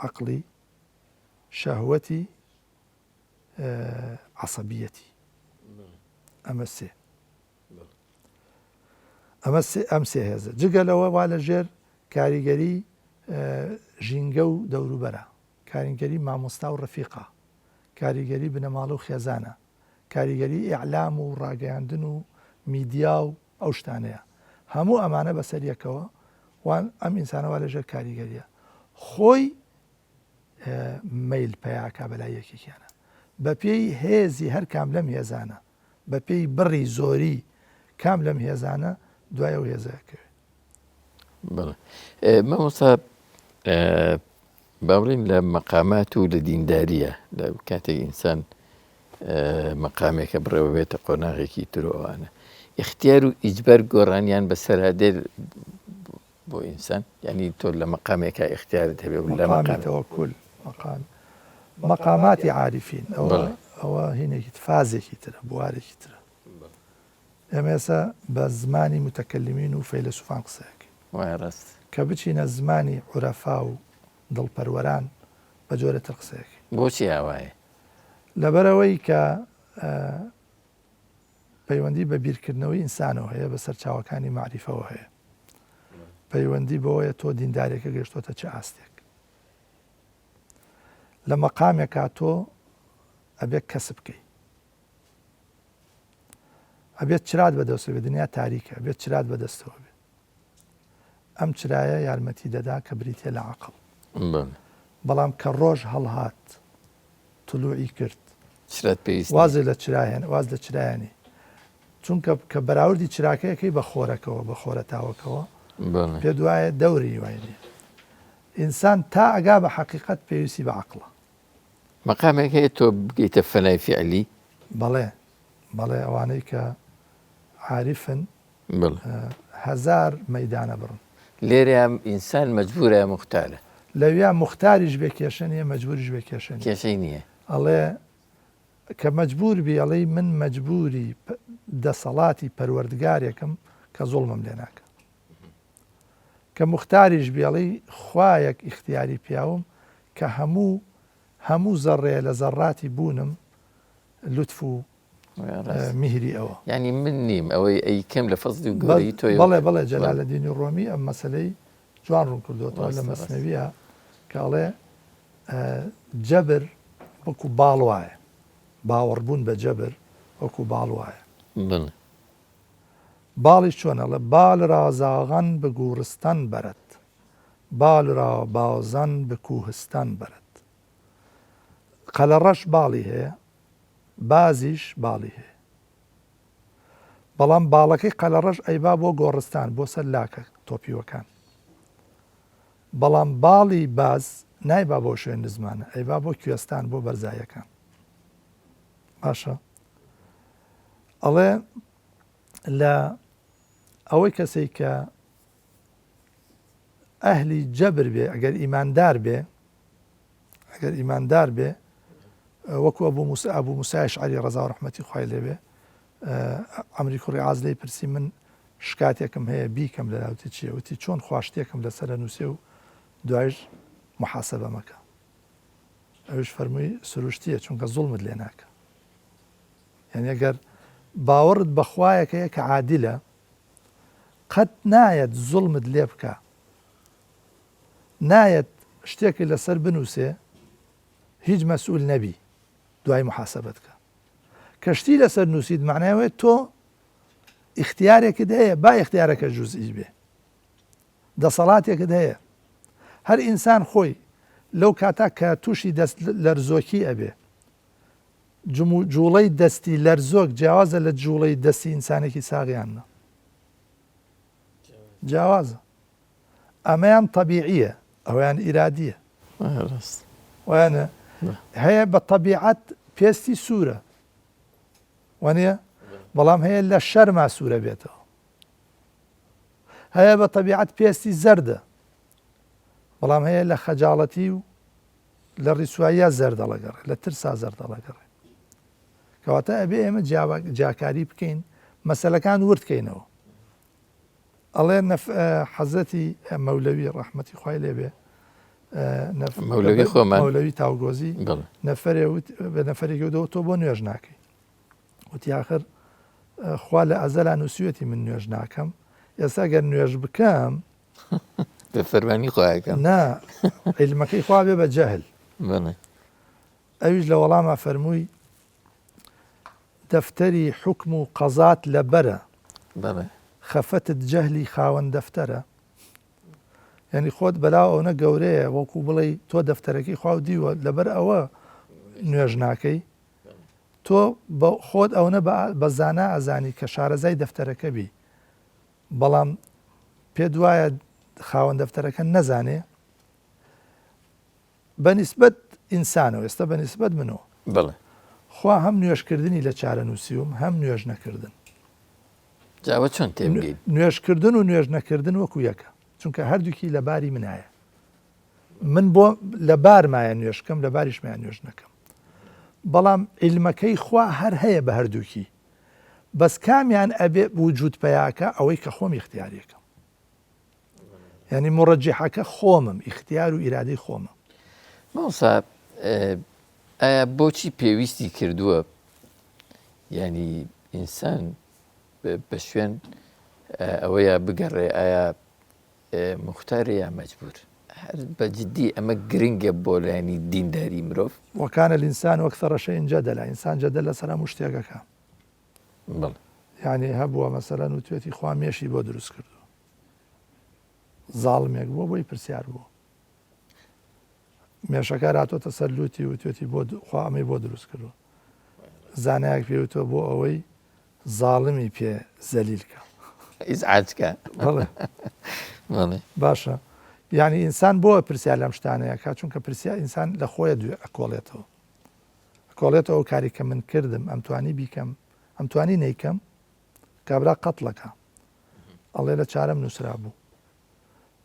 Speaker 2: عقلی شەهوەتی عسەبیەتی ئەمە سێ ئەمە ئەم سێ هێزە جگە لەوە وا لە ژێر کاریگەری ژینگە و دەوروبەرە کاریگەری مامۆستا و ڕەفیقە کاریگەری بنەماڵە و خێزانە کاریگەری ئیعلام و ڕاگەیاندن و میدیا و ئەو شتانەیە هەموو ئەمانە بەسەر یەکەوە وان ئەم ئینسانەوە لەژێر کاریگەریە خۆی مەیل پیاکە بەلای یەکێکیانە بەپێی هێزی هەر کام لەم هێزانە بەپێی بڕی زۆری کام لەم هێزانە دوای ئەو هێزە ئەکەوێ.
Speaker 1: بەڵێ مامۆستا با بڵێین لە مەقامات و لە دینداریە لە کاتێک ئینسان مەقامێکە بڕێوە بێتە قۆناغێکی تر و ئەوانە ئیختیار و ئیجبار گۆڕانیان بەسەرا دێت بۆ ئینسان یعنی تۆ لە مەقامێکا ئیختیارت هەبێ و لە مەقامی
Speaker 2: تەوەکول مەقام مەقاماتی عارفین ئەوە ئەوە هینێکی فازێکی ترە بوارێکی ترە ئێمە ئێستا بە زمانی متەکەلمین و فەیلەسوفان قسەکەین
Speaker 1: وایە ڕاست
Speaker 2: کە بچینە زمانی عورەفا و دڵپەروەران بە جۆرە تر قسەکەین
Speaker 1: بۆچی ئاوایە
Speaker 2: لەبەرەوەی کە پەیوەندی بە بیرکردنەوەی ئینسانەوە هەیە، بە سەرچاوەکانی مەعریفەوە هەیە. پەیوەندی بەوەیە تۆ دیندارێکە گەشتۆتە چ ئاستێک. لە مەقامێکا تۆ ئەبێت کەسب بکەی. ئەبێت چرات بەدەستەوە بێت دنیا تاریکە ئەبێت چرات بەدەستەوە بێت. ئەم چرایە یارمەتی دەدا کە بریتە لە عقل. بەڵام کە ڕۆژ هەڵهات تلوعی کرد
Speaker 1: چرات پێویست نیە.
Speaker 2: وازێ لە چرا هێن واز لە چرایانی چونکە کە بەراوردی چراکەیەکەی بە خۆرەکەوە بە خۆرە تاوەکەوە
Speaker 1: بەڵێ.
Speaker 2: پێت وایە دەوری وای نیە ئینسان تا ئەگا بە حەقیقەت پێویستی بە عەقڵە.
Speaker 1: مەقامێک هەیە تۆ بگەیتە فەنای فیعلی؟
Speaker 2: بەڵێ بەڵێ ئەوانەی کە عاریفن
Speaker 1: بەڵێ.
Speaker 2: هەزار مەیدانە بڕن.
Speaker 1: لێرەیا ئینسان مەجبورە یا موختارە؟
Speaker 2: لەویا موختاریش بێ کێشە نیە مەجبوریش بێ کێشە نیە.
Speaker 1: کێشەی نیە.
Speaker 2: ئەڵێ کە مەجبور بی ئەڵێی من مەجبوری دەسەڵاتی پەروەردگارێکم کە زوڵمم لێ ناکا. کە موختاریش بی ئەڵێی خوایەک ئیختیاری پیاوم کە هەموو هەموو زەڕەیە لە زەڕاتی بوونم لوتف و میهری ئەوە.
Speaker 1: یانی من نیم ئەوەی ئەیکەم لە فەزلی و گەورەیی تۆیە.
Speaker 2: بەڵێ بەڵێ جەلالەدینی ڕۆمی ئەم مەسەلەی جوان ڕوون کردۆتەوە لە مەسنەویە کە ئەڵێ جەبر وەکو باڵ وایە باوەڕبوون بە جەبر وەکو باڵ وایە.
Speaker 1: بەڵێ.
Speaker 2: باڵیش چۆن ئەڵێ بال را زاغان به گورستان برد بال را بازان به کوهستان برد قەلەڕەش باڵی هەیە بازیش باڵی هەیە بەڵام باڵەکەی قەلەڕەش ئەیبا بۆ گۆڕستان بۆ سەر لاکە تۆپیوەکان بەڵام باڵی باز نایبا بۆ شوێن نزمانە ئەیبا بۆ کوێستان بۆ بەرزایەکان باشە ئەڵێ لە ئەوەی کەسێک کە ئەهلی جەبر بێ ئەگەر ئیماندار بێ ئەگەر ئیماندار بێ وەکو ئەبوو موسا ئەبوو موسای ئەشعەری ڕەزا و ڕەحمەتی خوای لێ بێ عەمری کوڕی عاز لێی پرسی من شکاتێکم هەیە بیکەم لە لاوتی چییە وتی چۆن خوا شتێکم لەسەر نووسێ و دوایش محاسبە مەکە ئەوش فەرمووی سروشتیە چونکە زوڵمت لێ ناکە یعنی ئەگەر باوەڕت بە خوایەک هەیە کە عادلە قەت نایەت زوڵمت لێ بکا نایەت شتێکت لەسەر بنووسێ هیچ مەسئول نەبی دوای محاسبەت کە کە شتی لەسەر نووسیت معنای ئەوەیە تۆ ئیختیارێکت هەیە با ئیختیارەکە جوزئی بێ دەسەڵاتێکت هەیە هەر ئینسان خۆی لەو کاتا کە تووشی دەست لەرزۆکی ئەبێ جموجوڵەی دەستی لەرزۆک جیاوازە لە جوڵەی دەستی ئینسانێکی ساغ یان نا؟ جیاوازە. ئەمەیان تەبیعیە ئەویان ئیرادیە. وانە هەیە بە تەبیعەت پێستی سوورە وانە بەڵام هەیە لە شەرما سوورە بێتەوە هەیە بە تەبیعەت پێستی زەردە بەڵام هەیە لە خەجاڵەتی و لە ڕیسواییا زەردەڵەگەڕێ، لە ترسا زەردەڵەگەڕێ. کەواتە ئەبێ ئێمە جیاکاری بکەین، مەسەلەکان ورد کەینەوە. ئەڵێ حەزرەتی مەولەوی ڕەحمەتی خوای لێ بێ
Speaker 1: مەولەوی خۆمان
Speaker 2: مەولەوی تاوگۆزی نەفەرێ بە نەفەرێکی وتەوە تۆ بۆ نوێژ ناکەی؟ وتی ئاخر خوا لە ئەزەلا نووسیوێتی من نوێژ ناکەم، ئێستا گەر نوێژ بکەم
Speaker 1: بە فەرمانی خوایەکەم.
Speaker 2: نا عیلمەکەی خوا بێ بە جەهل.
Speaker 1: بەڵێ.
Speaker 2: ئەویش لە وەڵاما فەرمووی دەفتەری حوکم و قەزات لە بەرە.
Speaker 1: بەڵێ.
Speaker 2: خەفەتت جەهلی خاوەن دەفتەرە. یعنی خۆت بەلاو ئەونە گەورەیە وەکو بڵێی تۆ دەفتەرەکەی خواو دیوە لەبەر ئەوە نوێژ ناکەی. تۆ خۆت ئەونە بە زانا ئەزانی کە شارەزای دەفتەرەکە بی. بەڵام پێت وایە خاوەن دەفتەرەکە نەزانێ؟ بە نیسبەت ئینسانەوە، ئێستا بە نیسبەت منەوە.
Speaker 1: بەڵێ.
Speaker 2: خوا هەم نوێژکردنی لە چارە نووسیوم، هەم نوێژ نەکردن.
Speaker 1: جا ئەوە چۆن تێبگەین؟
Speaker 2: نوێژکردن و نوێژ نەکردن وەکو یەکە، چونکە هەردووکی لە باری منایە. من بۆ لە بارمایە نوێژ کەم، لە باریشمایە نوێژ نەکەم. بەڵام عیلمەکەی خوا هەر هەیە بە هەردووکی. بەس کامیان ئەبێ وجود پەیاکا ئەوەی کە خۆم ئیختیاریەکەم یعنی مڕەجیحەکە خۆمم ئیختیار و ئیرادەی خۆمە.
Speaker 1: مامۆستا ئایا بۆچی پێویستی کردووە یعنی ئینسان بە شوێن ئەوەیە بگەڕێ ئایا موختارە یا مەجبور؟ هەر بە جدی ئەمە گرنگە بۆ لایەنی دینداری مرۆڤ؟
Speaker 2: وکان الانسان اکثر شیء جدلا، ئینسان جەدەل لەسەر هەموو شتێک ئەکا.
Speaker 1: بەڵێ.
Speaker 2: یانی هەبووە مەسەلەن وتوێتی خوا مێشی بۆ دروست کردووە. زاڵمێک بووە بۆی پرسیار بووە. مێشەکە هاتۆتە سەر لوتی وتوێتی بۆ خوا ئەمەی بۆ دروست کردووە. زانایەک پێی وتووە بۆ ئەوەی زاڵمی پێ زەلیل کە.
Speaker 1: ئیزعاج کە.
Speaker 2: بەڵێ.
Speaker 1: بەڵێ.
Speaker 2: باشە یعنی ئینسان بۆ پرسیار لەم شتانەیە کا چونکە پرسیار ئینسان لە خۆیە دوێ ئەکۆڵێتەوە ئەکۆڵێتەوە ئەو کاری کە من کردم ئەمتوانی بیکەم ئەمتوانی نەیکەم کابرا قەتڵەکە ئەڵێ لە چارەم نووسرا بوو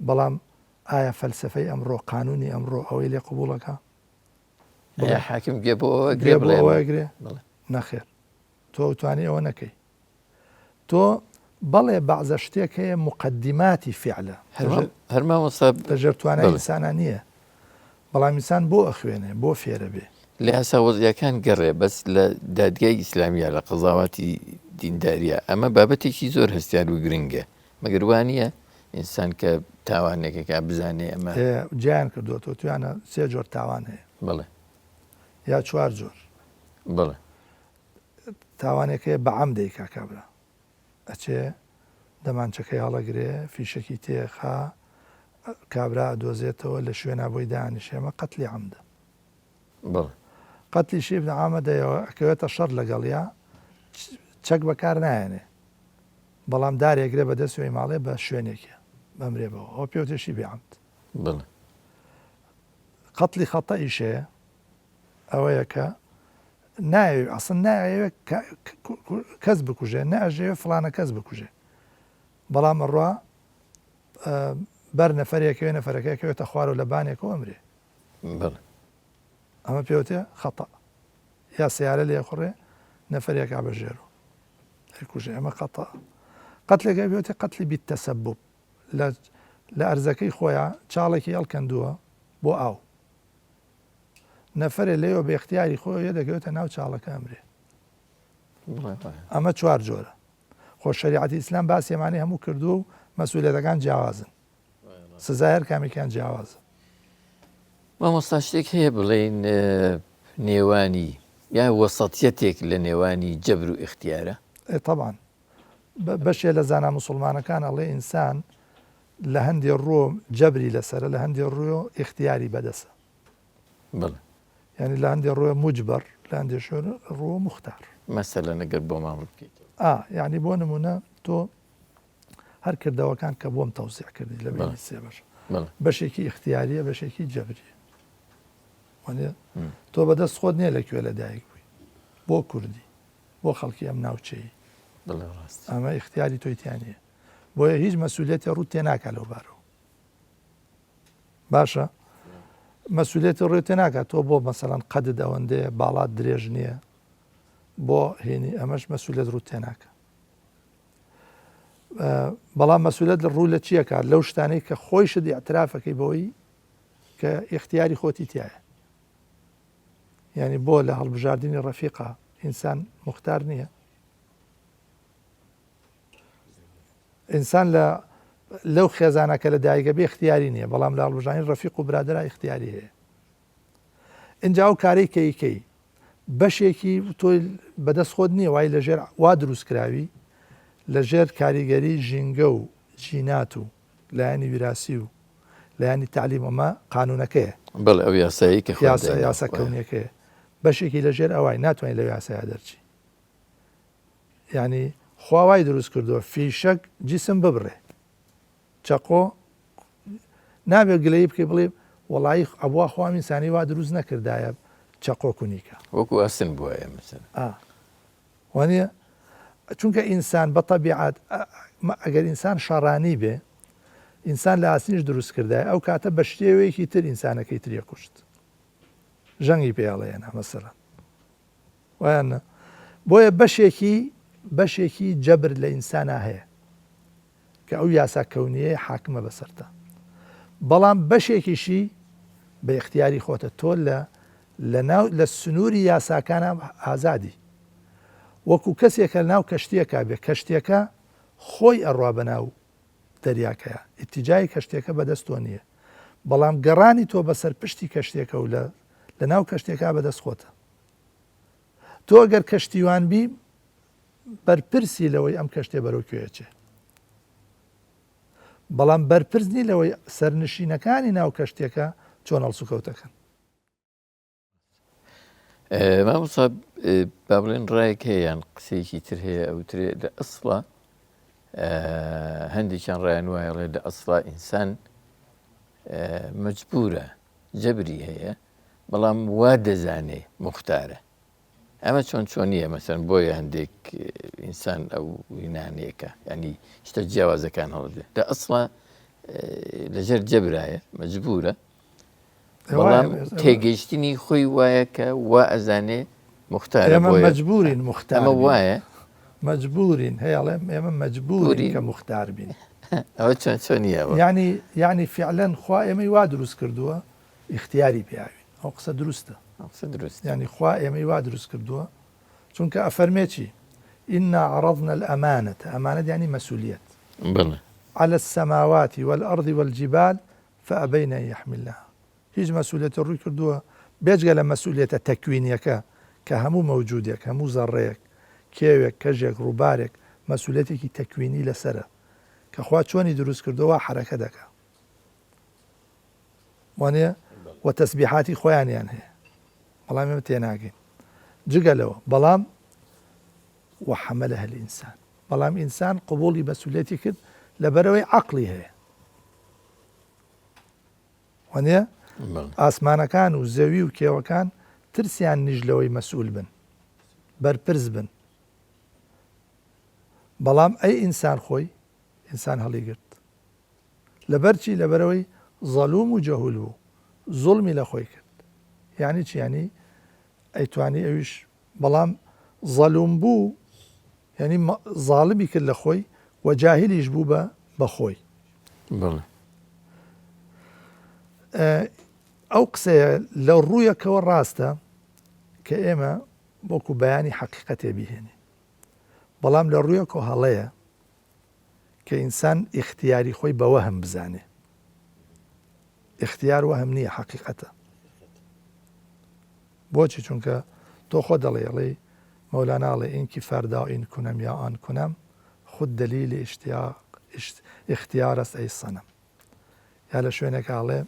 Speaker 2: بەڵام ئایا فەلسفەی ئەمڕۆ قانونی ئەمڕۆ ئەوەی لێ قوبوڵەکە
Speaker 1: حاکم گوێ بۆ گرێ بڵێ
Speaker 2: گرێ نەخێر تۆ ئەوتوانی ئەوە نەکەی تۆ بەڵێ بەعزە شتێک هەیە موقەدیماتی فیعلە
Speaker 1: هەر مامۆستا
Speaker 2: لە ژێر توانای ئینسانا نییە بەڵام ئینسان بۆ ئەخوێنێ بۆ فێرە بێ.
Speaker 1: لە یاسا وەزعیەکان گەڕێ بەس لە دادگای ئیسلامیە لە قەزاواتی دینداریە ئەمە بابەتێکی زۆر هەستیار و گرنگە مەگەر وا نییە ئینسان کە تاوانێکەکە بزانێ ئەمە
Speaker 2: جیان کردووەتەوە تویانە سێ جۆر تاوان هەیە
Speaker 1: بەڵێ
Speaker 2: یا چوار جۆر
Speaker 1: بەڵێ.
Speaker 2: تاوانێک هەیە بە عەم دەیکا کابرا ئەچێ دەمانچەکەی هەڵەگرێ فیشەکی تێخا کابرا ئەدۆزێتەوە لە شوێنا بۆی دانیشێ ئەمە قەتلی عەمدە
Speaker 1: بەڵێ.
Speaker 2: قەتلی شیبن عامەدەیەوە ئەکەوێتە شەڕ لەگەڵیا چەک بەکار نایەنێ بەڵام دارێگرێ بە دەستەوەی ماڵێ بە شوێنێکە بەمرێ بەوە ئەوە پێوتێ شیبی عەمد.
Speaker 1: بەڵێ.
Speaker 2: قەتلی خەتەئیش هەیە ئەوەیە کە نایەوێ ئەسڵەن نایەوێ کەس بکوژێ نە ئەژەوێ فڵانە کەس بکوژێ بەڵام ئەڕوا بەر نەفەرێکەوێ نەفەرەکە کەوێتە خوارەوە لە بانێکەوە ئەمرێ ئەمە پێوتێ خەتە یا سیارە لێ خوڕێ نەفەرێکا بە ژێرۆ کوژێ ئەمە خەتە قەتلێکە پێوتێ قەتلی بیت تەسەبوب لە لە ئەرزەکەی خۆیان چاڵێکی هەڵکەندووە بۆ ئاو نەفەرێ لێوە بە ئیختیاری خۆی یە دەکەوێتە ناو چاڵەکە ئەمرێ. ئەمە چوار جۆرە. خۆ شەریعەتی ئیسلام باسی ئەمانەی هەموو کردووە و مەسئولیەتەکان جیاوازن. سزای هەر کامێکیان جیاوازە.
Speaker 1: مامۆستا شتێک هەیە بڵێین نێوانی یا وەسەتیەتێک لە نێوانی جەبر و ئیختیارە؟
Speaker 2: ئێ تەبعەن. بەشێ لە زانا موسوڵمانەکان ئەڵێ ئینسان لە هەندێ ڕووە جەبری لەسەرە لە هەندێ ڕووە ئیختیاری بەدەسە.
Speaker 1: بەڵێ.
Speaker 2: یانی لە هەندێ ڕووە موجبەر لە هەندێ شوێن ڕووە موختار.
Speaker 1: مەسەلەن ئەگەر بۆمان ڕوون بکەیتەوە.
Speaker 2: ئا یانی بۆ نموونە تۆ هەر کردەوەکان کە بۆم تەوزیع کردی لە بەینی سێ بەش بەشێکی ئیختیاریە بەشێکی جەبریە وانە تۆ بەدەست خۆت نییە لە کوێ لە دایک بووی بۆ کوردی بۆ خەڵکی ئەم ناوچەی ئەمە ئیختیاری تۆی تیانە بۆیە هیچ مەسوولێتی ڕوو تێناکە لەو بارەوە باشە مەسوولێتی ڕێ تێناکات تۆ بۆ مەسەلەن قەدت ئەوەندەیە باڵات درێژ نییە بۆ هێنی ئەمەش مەسوولێت ڕوو تێناکە بەڵام مەسوولێت لە ڕوو لە چیەکات لەو شتانەی کە خۆیشت ئاعترافەکەی بەوەی کە ئیختیاری خۆتی تایە یعنی بۆ لە هەڵبژاردننی ڕەفیقا ئینسان مختار نییە ئینسان لە لەو خێزانە کە لە دایکە بێ اختیاری نییە بەڵام لە هەڵبژانی ڕەفیق و برادرا اختیاری هەیە اینجا ئەو کارەی کەیکەی بەشێکی تۆی بەدەست خۆت نییە وای لەژێر وا دروست کراوی لەژێر کاریگەری ژینگە و جینات و لایەنی ویراسی و لایەنی تعلیم ئەمە قانونەکەیە
Speaker 1: بەڵێ ئەو یاسایی کە
Speaker 2: یاسا یاسا کەونیەکەیە بەشێکی لەژێر ئەوای ناتوانین لەو یاسایە دەرچی یانی خوا وای دروست کردووە فیشەک جیسم ببڕێ چەقۆ نابێت گلەیی بکەی بڵێ وەڵایی ئەبوا خوا ئینسانی وا دروست نەکردایە چەقۆ کونیکە
Speaker 1: وەکو ئەسن بواە مثلا
Speaker 2: وانە چونکە ئینسان بە تەبیعات ئەگەر ئینسان شەڕانی بێ ئینسان لە ئاسنیش دروست کردای ئەو کاتە بە شتێوەیەکی تر ئینسانەکەی تریە کوشت ژەنگی پێڵێنە مەسەلەن وایان نا؟ بۆیە بەشێکی بەشێکی جەبر لە ئینسانا هەیە کە ئەو یاسا کەونیەیە حاکمە بەسەرتا بەڵام بەشێکیشی بە ئیختیاری خۆتە تۆ لە لەناو لە سنووری یاساکانە ئازادی وەکو کەسێکە ناو کەشتیەکە بێ کەشتیەکە خۆی ئەڕوا بەناو دەریاکەیە ئیتیجای کەشتیەکە بەدەست تۆ نییە بەڵام گەڕانی تۆ بەسەر پشتی کەشتیەکە و لە لەناو کەشتیەکە بەدەست خۆتە تۆ گەر کەشتیوان بی بەرپرسی لەوەی ئەم کەشتێ بەرەو کوێ ئەچێ بەڵام بەرپرس نی لەوەی سەرنشینەکانی ناو کەشتێکە چۆن هەڵسوکەوتەکەن.
Speaker 1: مامۆستا با بڵێن ڕایەک هەیە یان قسەیەکی تر هەیە ئەوترێ لە ئەسڵا هەندێکیان ڕایان وایە ڵێ لە ئەسڵا ئینسان مەجبورە جەبری هەیە بەڵام وا دەزانێ موختارە ئەمە چۆن چۆنیە مەسەن بۆیە هەندێک ئینسان ئەو هینانەیەکە ینی شتە جیاوازەکان هەڵدێ لە ئەسڵا لەژێر جەبرایە مەجبورە بەڵام تێگەیشتنی خۆی وایە کە وا ئەزانێ مختار
Speaker 2: ئێمە مەجبورین مختار
Speaker 1: ئەمە وایە
Speaker 2: مەجبورین هەیەڵێم ئێمە مەجبورین کە مختار بین
Speaker 1: ئەوە چۆن چۆنیە
Speaker 2: ینی ینی فعلەن خوا ئێمەی وا دروست کردووە ئیختیاری پیاوین ئەو قسە دروستە.
Speaker 1: ئەو قسە دروستە.
Speaker 2: یانی خوا ئێمەی وا دروست کردووە چونکە ئەفەرمێ چی انا عرضنا الامانە ئەمانەت یانی مەسولیەت
Speaker 1: بەڵێ.
Speaker 2: علی السماوات والارض والجبال فابین ان یحملنها هیچ مەسولیەتی ڕووی کردووە بێجگە لە مەسولیەتە تەکوینیەکە کە هەموو مەوجودێک هەموو زەڕەیەک کێوێک کەژێک ڕووبارێک مەسولیەتێکی تەکوینی لەسەرە کە خوا چۆنی دروست کردووە وا حەرەکە دەکا وانە و تەسبیحاتی خۆیانیان هەیە بەڵام ئێمە تێناگەین جگە لەوە بەڵام وحملها الإنسان بەڵام ئینسان قبوڵی مەسئولیەتی کرد لەبەرەوەی عەقڵی هەیە وانە ئاسمانەکان و زەوی و کێوەکان ترسیان نیش لەوەی مەسئول بن بەرپرس بن بەڵام ئەی ئینسان خۆی ئینسان هەڵیگرت لەبەر چی لەبەرئەوەی زەلوم و جەهول بوو زوڵمی لە خۆی کرد یانی چی یانی ئەیتوانی ئەویش بەڵام زەلوم بوو یعنی زاڵمی کرد لە خۆی و جاهلیش بوو بە بەخۆی ئەو قسەیە لە ڕوویەکەوە ڕاستە کە ئێمە وەکو بەیانی حەقیقەتێ بیهێنین. بەڵام لە ڕوویەکەوە هەڵەیە کە ئینسان ئیختیاری خۆی بە وەهم بزانێ. ئیختیار وەهم نییە حەقیقەتە. بۆچی چونکە تۆ خۆ دەڵێ ئەڵێی مەولانا ئەڵێ اینکی فردا این کنم یا آن کنم خود دلیل اشتیاق اختیار است ای صنم یا لە شوێنێک ئەڵێ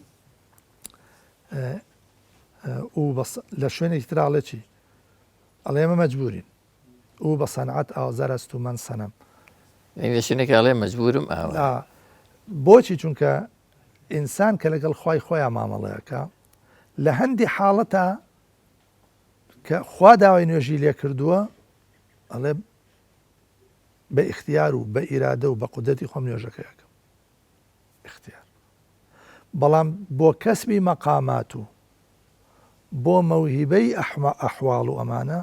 Speaker 2: ئو بەس لە شوێنێکی تر ئەڵێ چی ئەڵێ ئێمە مەجبورین او بە صنعت آذر است و من صنم.
Speaker 1: یعنی لە شوێنێک ئەڵێ مەجبورم ئاوا.
Speaker 2: بۆچی چونکە ئینسان کە لەگەڵ خوای خۆیا مامەڵەکە لە هەندی حاڵەتا کە خوا داوای نوێژی لێ کردووە ئەڵێ بە ئیختیار و بە ئیرادە و بە قودرەتی خۆم نوێژەکە ئەکەم ئیختیار بەڵام بۆ کەسبی مەقامات و بۆ مەوهیبەی ئەحواڵ و ئەمانە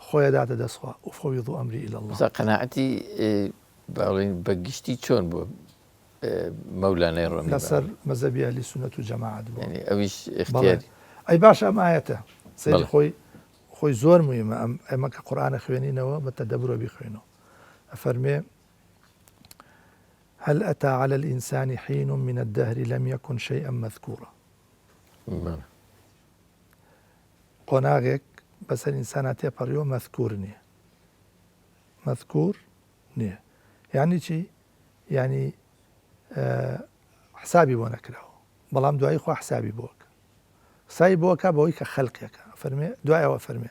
Speaker 2: خۆی ئەداتە دەست خوا، افوض امری الی اللە.
Speaker 1: ئێستا قەناعەتی با بڵێین بە گشتی چۆن بووە مەولانای ڕۆمی؟
Speaker 2: لەسەر مەزهەبی ئەهلی سوننەت و جەماعەت بووە.
Speaker 1: یانی ئەویش ئیختیاری.
Speaker 2: ئەی باشە ئەم ئایەتە سەیری خۆی خۆی زۆر موهیمە ئەم ئێمە کە قورئان ئەخوێنینەوە بە تەدەبورەوە بیخوێنەوە ئەفەرمێ هل أتى على الإنسان حين من الدهر لم يكن شيئا مذكورا قۆناغێک بەسەر ئینسانا تێپەڕیوە مەذکور نییە مەذکور نییە یعنی چی یعنی حسابی بۆ نەکراوە بەڵام دوایی خوا حسابی بۆکە حسابی بۆکە بەوەی کە خەلقێکە فەرمێ دوایەوە فەرمێ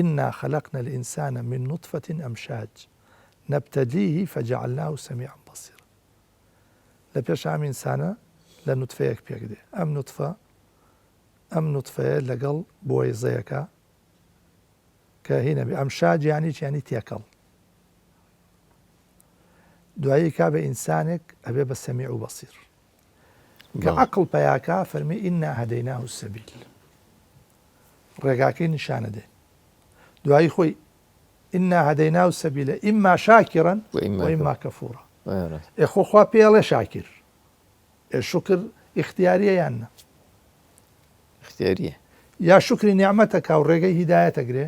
Speaker 2: إنا خلقنا الإنسان من نطفة أمشاج نبتليه فجعلناه سميعا بصيرا لە پێشا ئەم ئینسانە لە نوتفەیەک پێک دێ ئەم نوتفە ئەم نوتفەیە لەگەڵ بوەیزەیەکە کە هی نەبێ ئەم شاج یانی چی یانی تێکەڵ دوایی کا بە ئینسانێک ئەبێ بە سەمیع و بەسیر کە عەقڵ پیاکا فەرمی ئینا هەدەیناه السبیل ڕێگاکەی نیشانە دێ دوایی خۆی انا هدیناه السبیل اما شاکرا و اما کفورا ئێ خۆ خوا پێی ئەڵێ شاکر ئێ شوکر ئیختیاریە یان نا؟
Speaker 1: ئیختیاریە.
Speaker 2: یا شوکری نیعمەتەکا و ڕێگەی هیدایەت ئەگرێ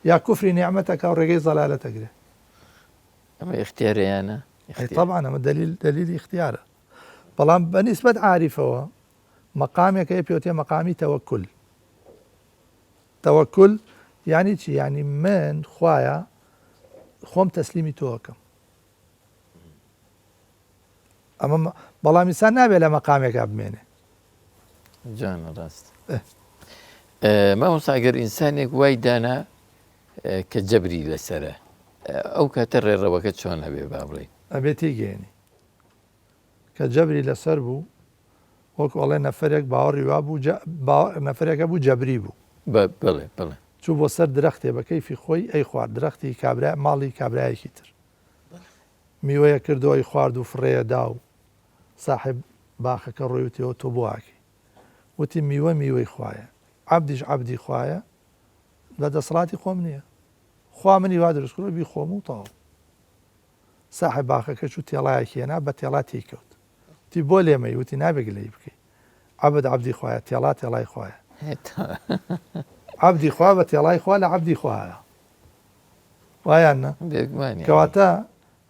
Speaker 2: یا کوفری نیعمەتەکا و ڕێگەی زەلالەت ئەگرێ.
Speaker 1: ئەمە ئیختیارە یان نا؟
Speaker 2: ئەی تەبعەن ئەمە دەلیل دەلیلی ئیختیارە بەڵام بە نیسبەت عاریفەوە مەقامێک هەیە پێوتێ مەقامی تەوەکول تەوەکول یانی چی؟ یانی من خوایە خۆم تەسلیمی تۆ ئەکەم. ئەمە بەڵام ئینسان نابێت لە مەقامێکا بمێنێ.
Speaker 1: جوانە ڕاست. مامۆستا ئەگەر ئینسانێک وای دانا کە جەبری لەسەرە ئەو کاتە ڕێڕەوەکە چۆن ئەبێ با بڵێین؟
Speaker 2: ئەبێ تێگەیەنی کە جەبری لەسەر بوو وەکو ئەڵێ نەفەرێک باوەڕی وابوو نەفەرێک هەبوو جەبری بوو.
Speaker 1: بەڵێ بەڵێ.
Speaker 2: چوو بۆ سەر درەختێ بە کەیفی خۆی ئەیخوارد درەختی کابرا ماڵی کابرایەکی تر میوەیە کردەوە ئەیخوارد و فڕێیە دا و ساحێب باخەکە ڕۆی وتیەوە تۆ بۆ ئاکەی وتی میوە میوەی خوایە عەبدیش عەبدی خوایە لە دەسەڵاتی خۆم نییە خوا منی وا دروست کردووە بیخۆم و تەواو ساحێب باخەکە چوو تێڵایەکی هێنا بە تێڵا تێی کەوت وتی بۆ لێمەی وتی نابێ گلەیی بکەی عەبد عەبدی خوایە تێڵا تێڵای خوایە عەبدی خوا بە تێڵای خوا لە عەبدی خوایە وایان نا کەواتە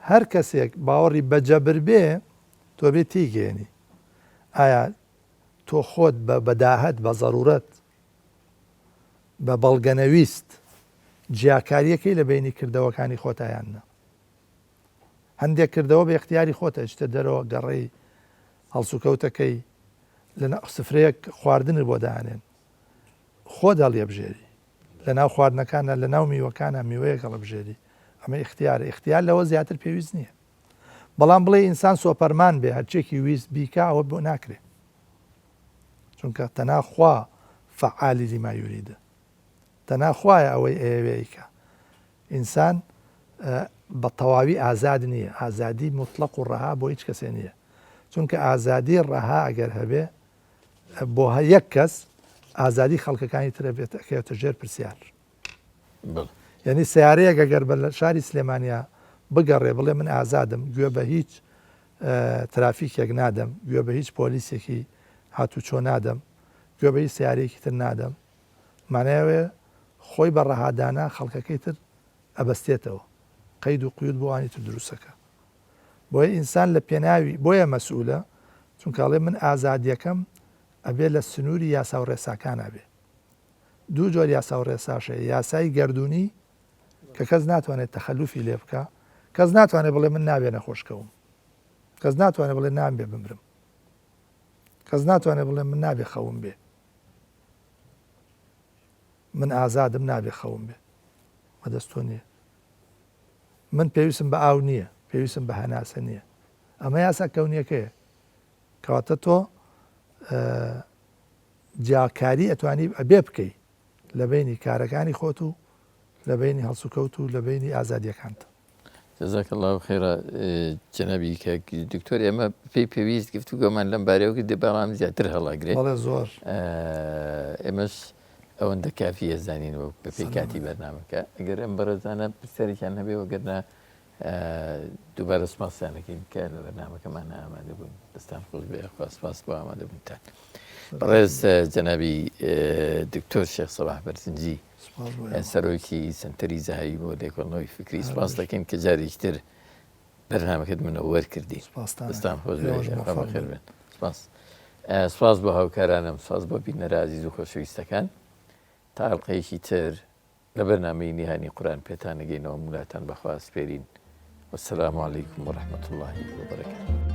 Speaker 2: هەر کەسێک باوەڕی بە جەبر بێ تۆ بێ تیگەێنی ئایا تۆ خۆت بە بەداهەت بە زەرورەت بە بەڵگەنەویست جیاکاریەکەی لە بینی کردەوەکانی خۆتایان نا هەندێک کردەوە بە ئیختیاری خۆتە ئەچیتە دەرەوە گەڕێی هەڵسوکەوتەکەی لە سفرەیەک خواردنت بۆ دانێن خۆت هەڵیەبژێری لە ناو خواردنەکانە لە ناو میوەکانە میوەیەک هەڵبژێری ئەمە ئیختیارە ئیختیار لەوە زیاتر پێویست نییە بەڵام بڵێ ئینسان سۆپەرمان بێ هەرچێکی ویست بیکا ئەوە بۆ ناکرێ چونکە تەنا خوا فعالی لما یوریدە تەنها خوایە ئەوەی ئەیەوێ ئەیکا. ئینسان بە تەواوی ئازاد نییە، ئازادی موتڵەق و ڕەها بۆ هیچ کەسێ نییە. چونکە ئازادی ڕەها ئەگەر هەبێ بۆ یەک کەس ئازادی خەڵکەکانی ترە بێت ئەکەوێتە ژێر پرسیار. یعنی سیارەیەک ئەگەر بە شاری سلێمانیا بگەڕێ بڵێ من ئازادم گوێ بە هیچ ترافیکێک نادەم گوێ بە هیچ پۆلیسێکی هاتوچۆ نادەم گوێ بە هیچ سیارەیەکی تر نادەم مانای ئەوەیە خۆی بە ڕەها دانا خەڵکەکەی تر ئەبەستێتەوە. قەید و قیود بۆ ئەوانی تر دروستەکا. بۆیە ئینسان لە پێناوی، بۆیە مەسئولە، چونکە ئەڵێ من ئازادیەکەم ئەبێ لە سنووری یاسا و ڕێساکانا بێ. دوو جۆر یاسا و ڕێساش هەیە، یاسای گەردوونی کە کەس ناتوانێت تەخەلوفی لێ بکا، کەس ناتوانێت بڵێ من نابێ نەخۆش کەوم، کەس ناتوانێت بڵێ نامبێ بمرم، کەس ناتوانێت بڵێ من نابێ خەوم بێ، من ئازادم نابێ خەوم بێ، بەدەست تۆ نییە. من پێویستم بە ئاو نییە، پێویستم بە هەناسە نییە. ئەمە یاسا کەونییەکەیە. کەواتە تۆ جیاکاری ئەتوانی ئەبێ بکەی لە بەینی کارەکانی خۆت و لە بەینی هەڵسوکەوت و لە بەینی ئازادیەکانت.
Speaker 1: جزاک اللە خیرا جەنابی کاک دکتۆر ئێمە پێی پێویست گفتوگۆمان لەم بارەیەوە کرد بەڵام زیاتر هەڵاگرێ
Speaker 2: بەڵێ زۆر
Speaker 1: ئێمەش ئەوەندە کافیە زانین و بەپێی کاتی بەرنامەکە ئەگەر ئەم بەڕێزانە پرسیارێکیان هەبێ وەگەرنا دووبارە سپاسیان دەکەین کە لە بەرنامەکەمان ئامادە بوون دەستان خۆش بێ خوا سپاس بۆ ئامادە بوونتان بەڕێز جەنابی دکتۆر شێخ سەباح بەرزنجی سەرۆکی سنتەری زەهاوی بۆ لێکۆڵنەوەی فکری سپاس دەکەین کە جارێکی تر بەرنامەکەت منەوەر کردی دەستان خۆش بێ بەخێر بێن سپاس سپاس بۆ هاوکارانم سپاس بۆ بینەرە ئازیز و خۆشەویستەکان تا ئەڵقەیەکی تر لە بەرنامەی نیهانی قورئان پێتان ئەگەینەوە مولاتان بەخوا ئەسپێرین والسلام علیکم ورحمة اللە وبرکاته.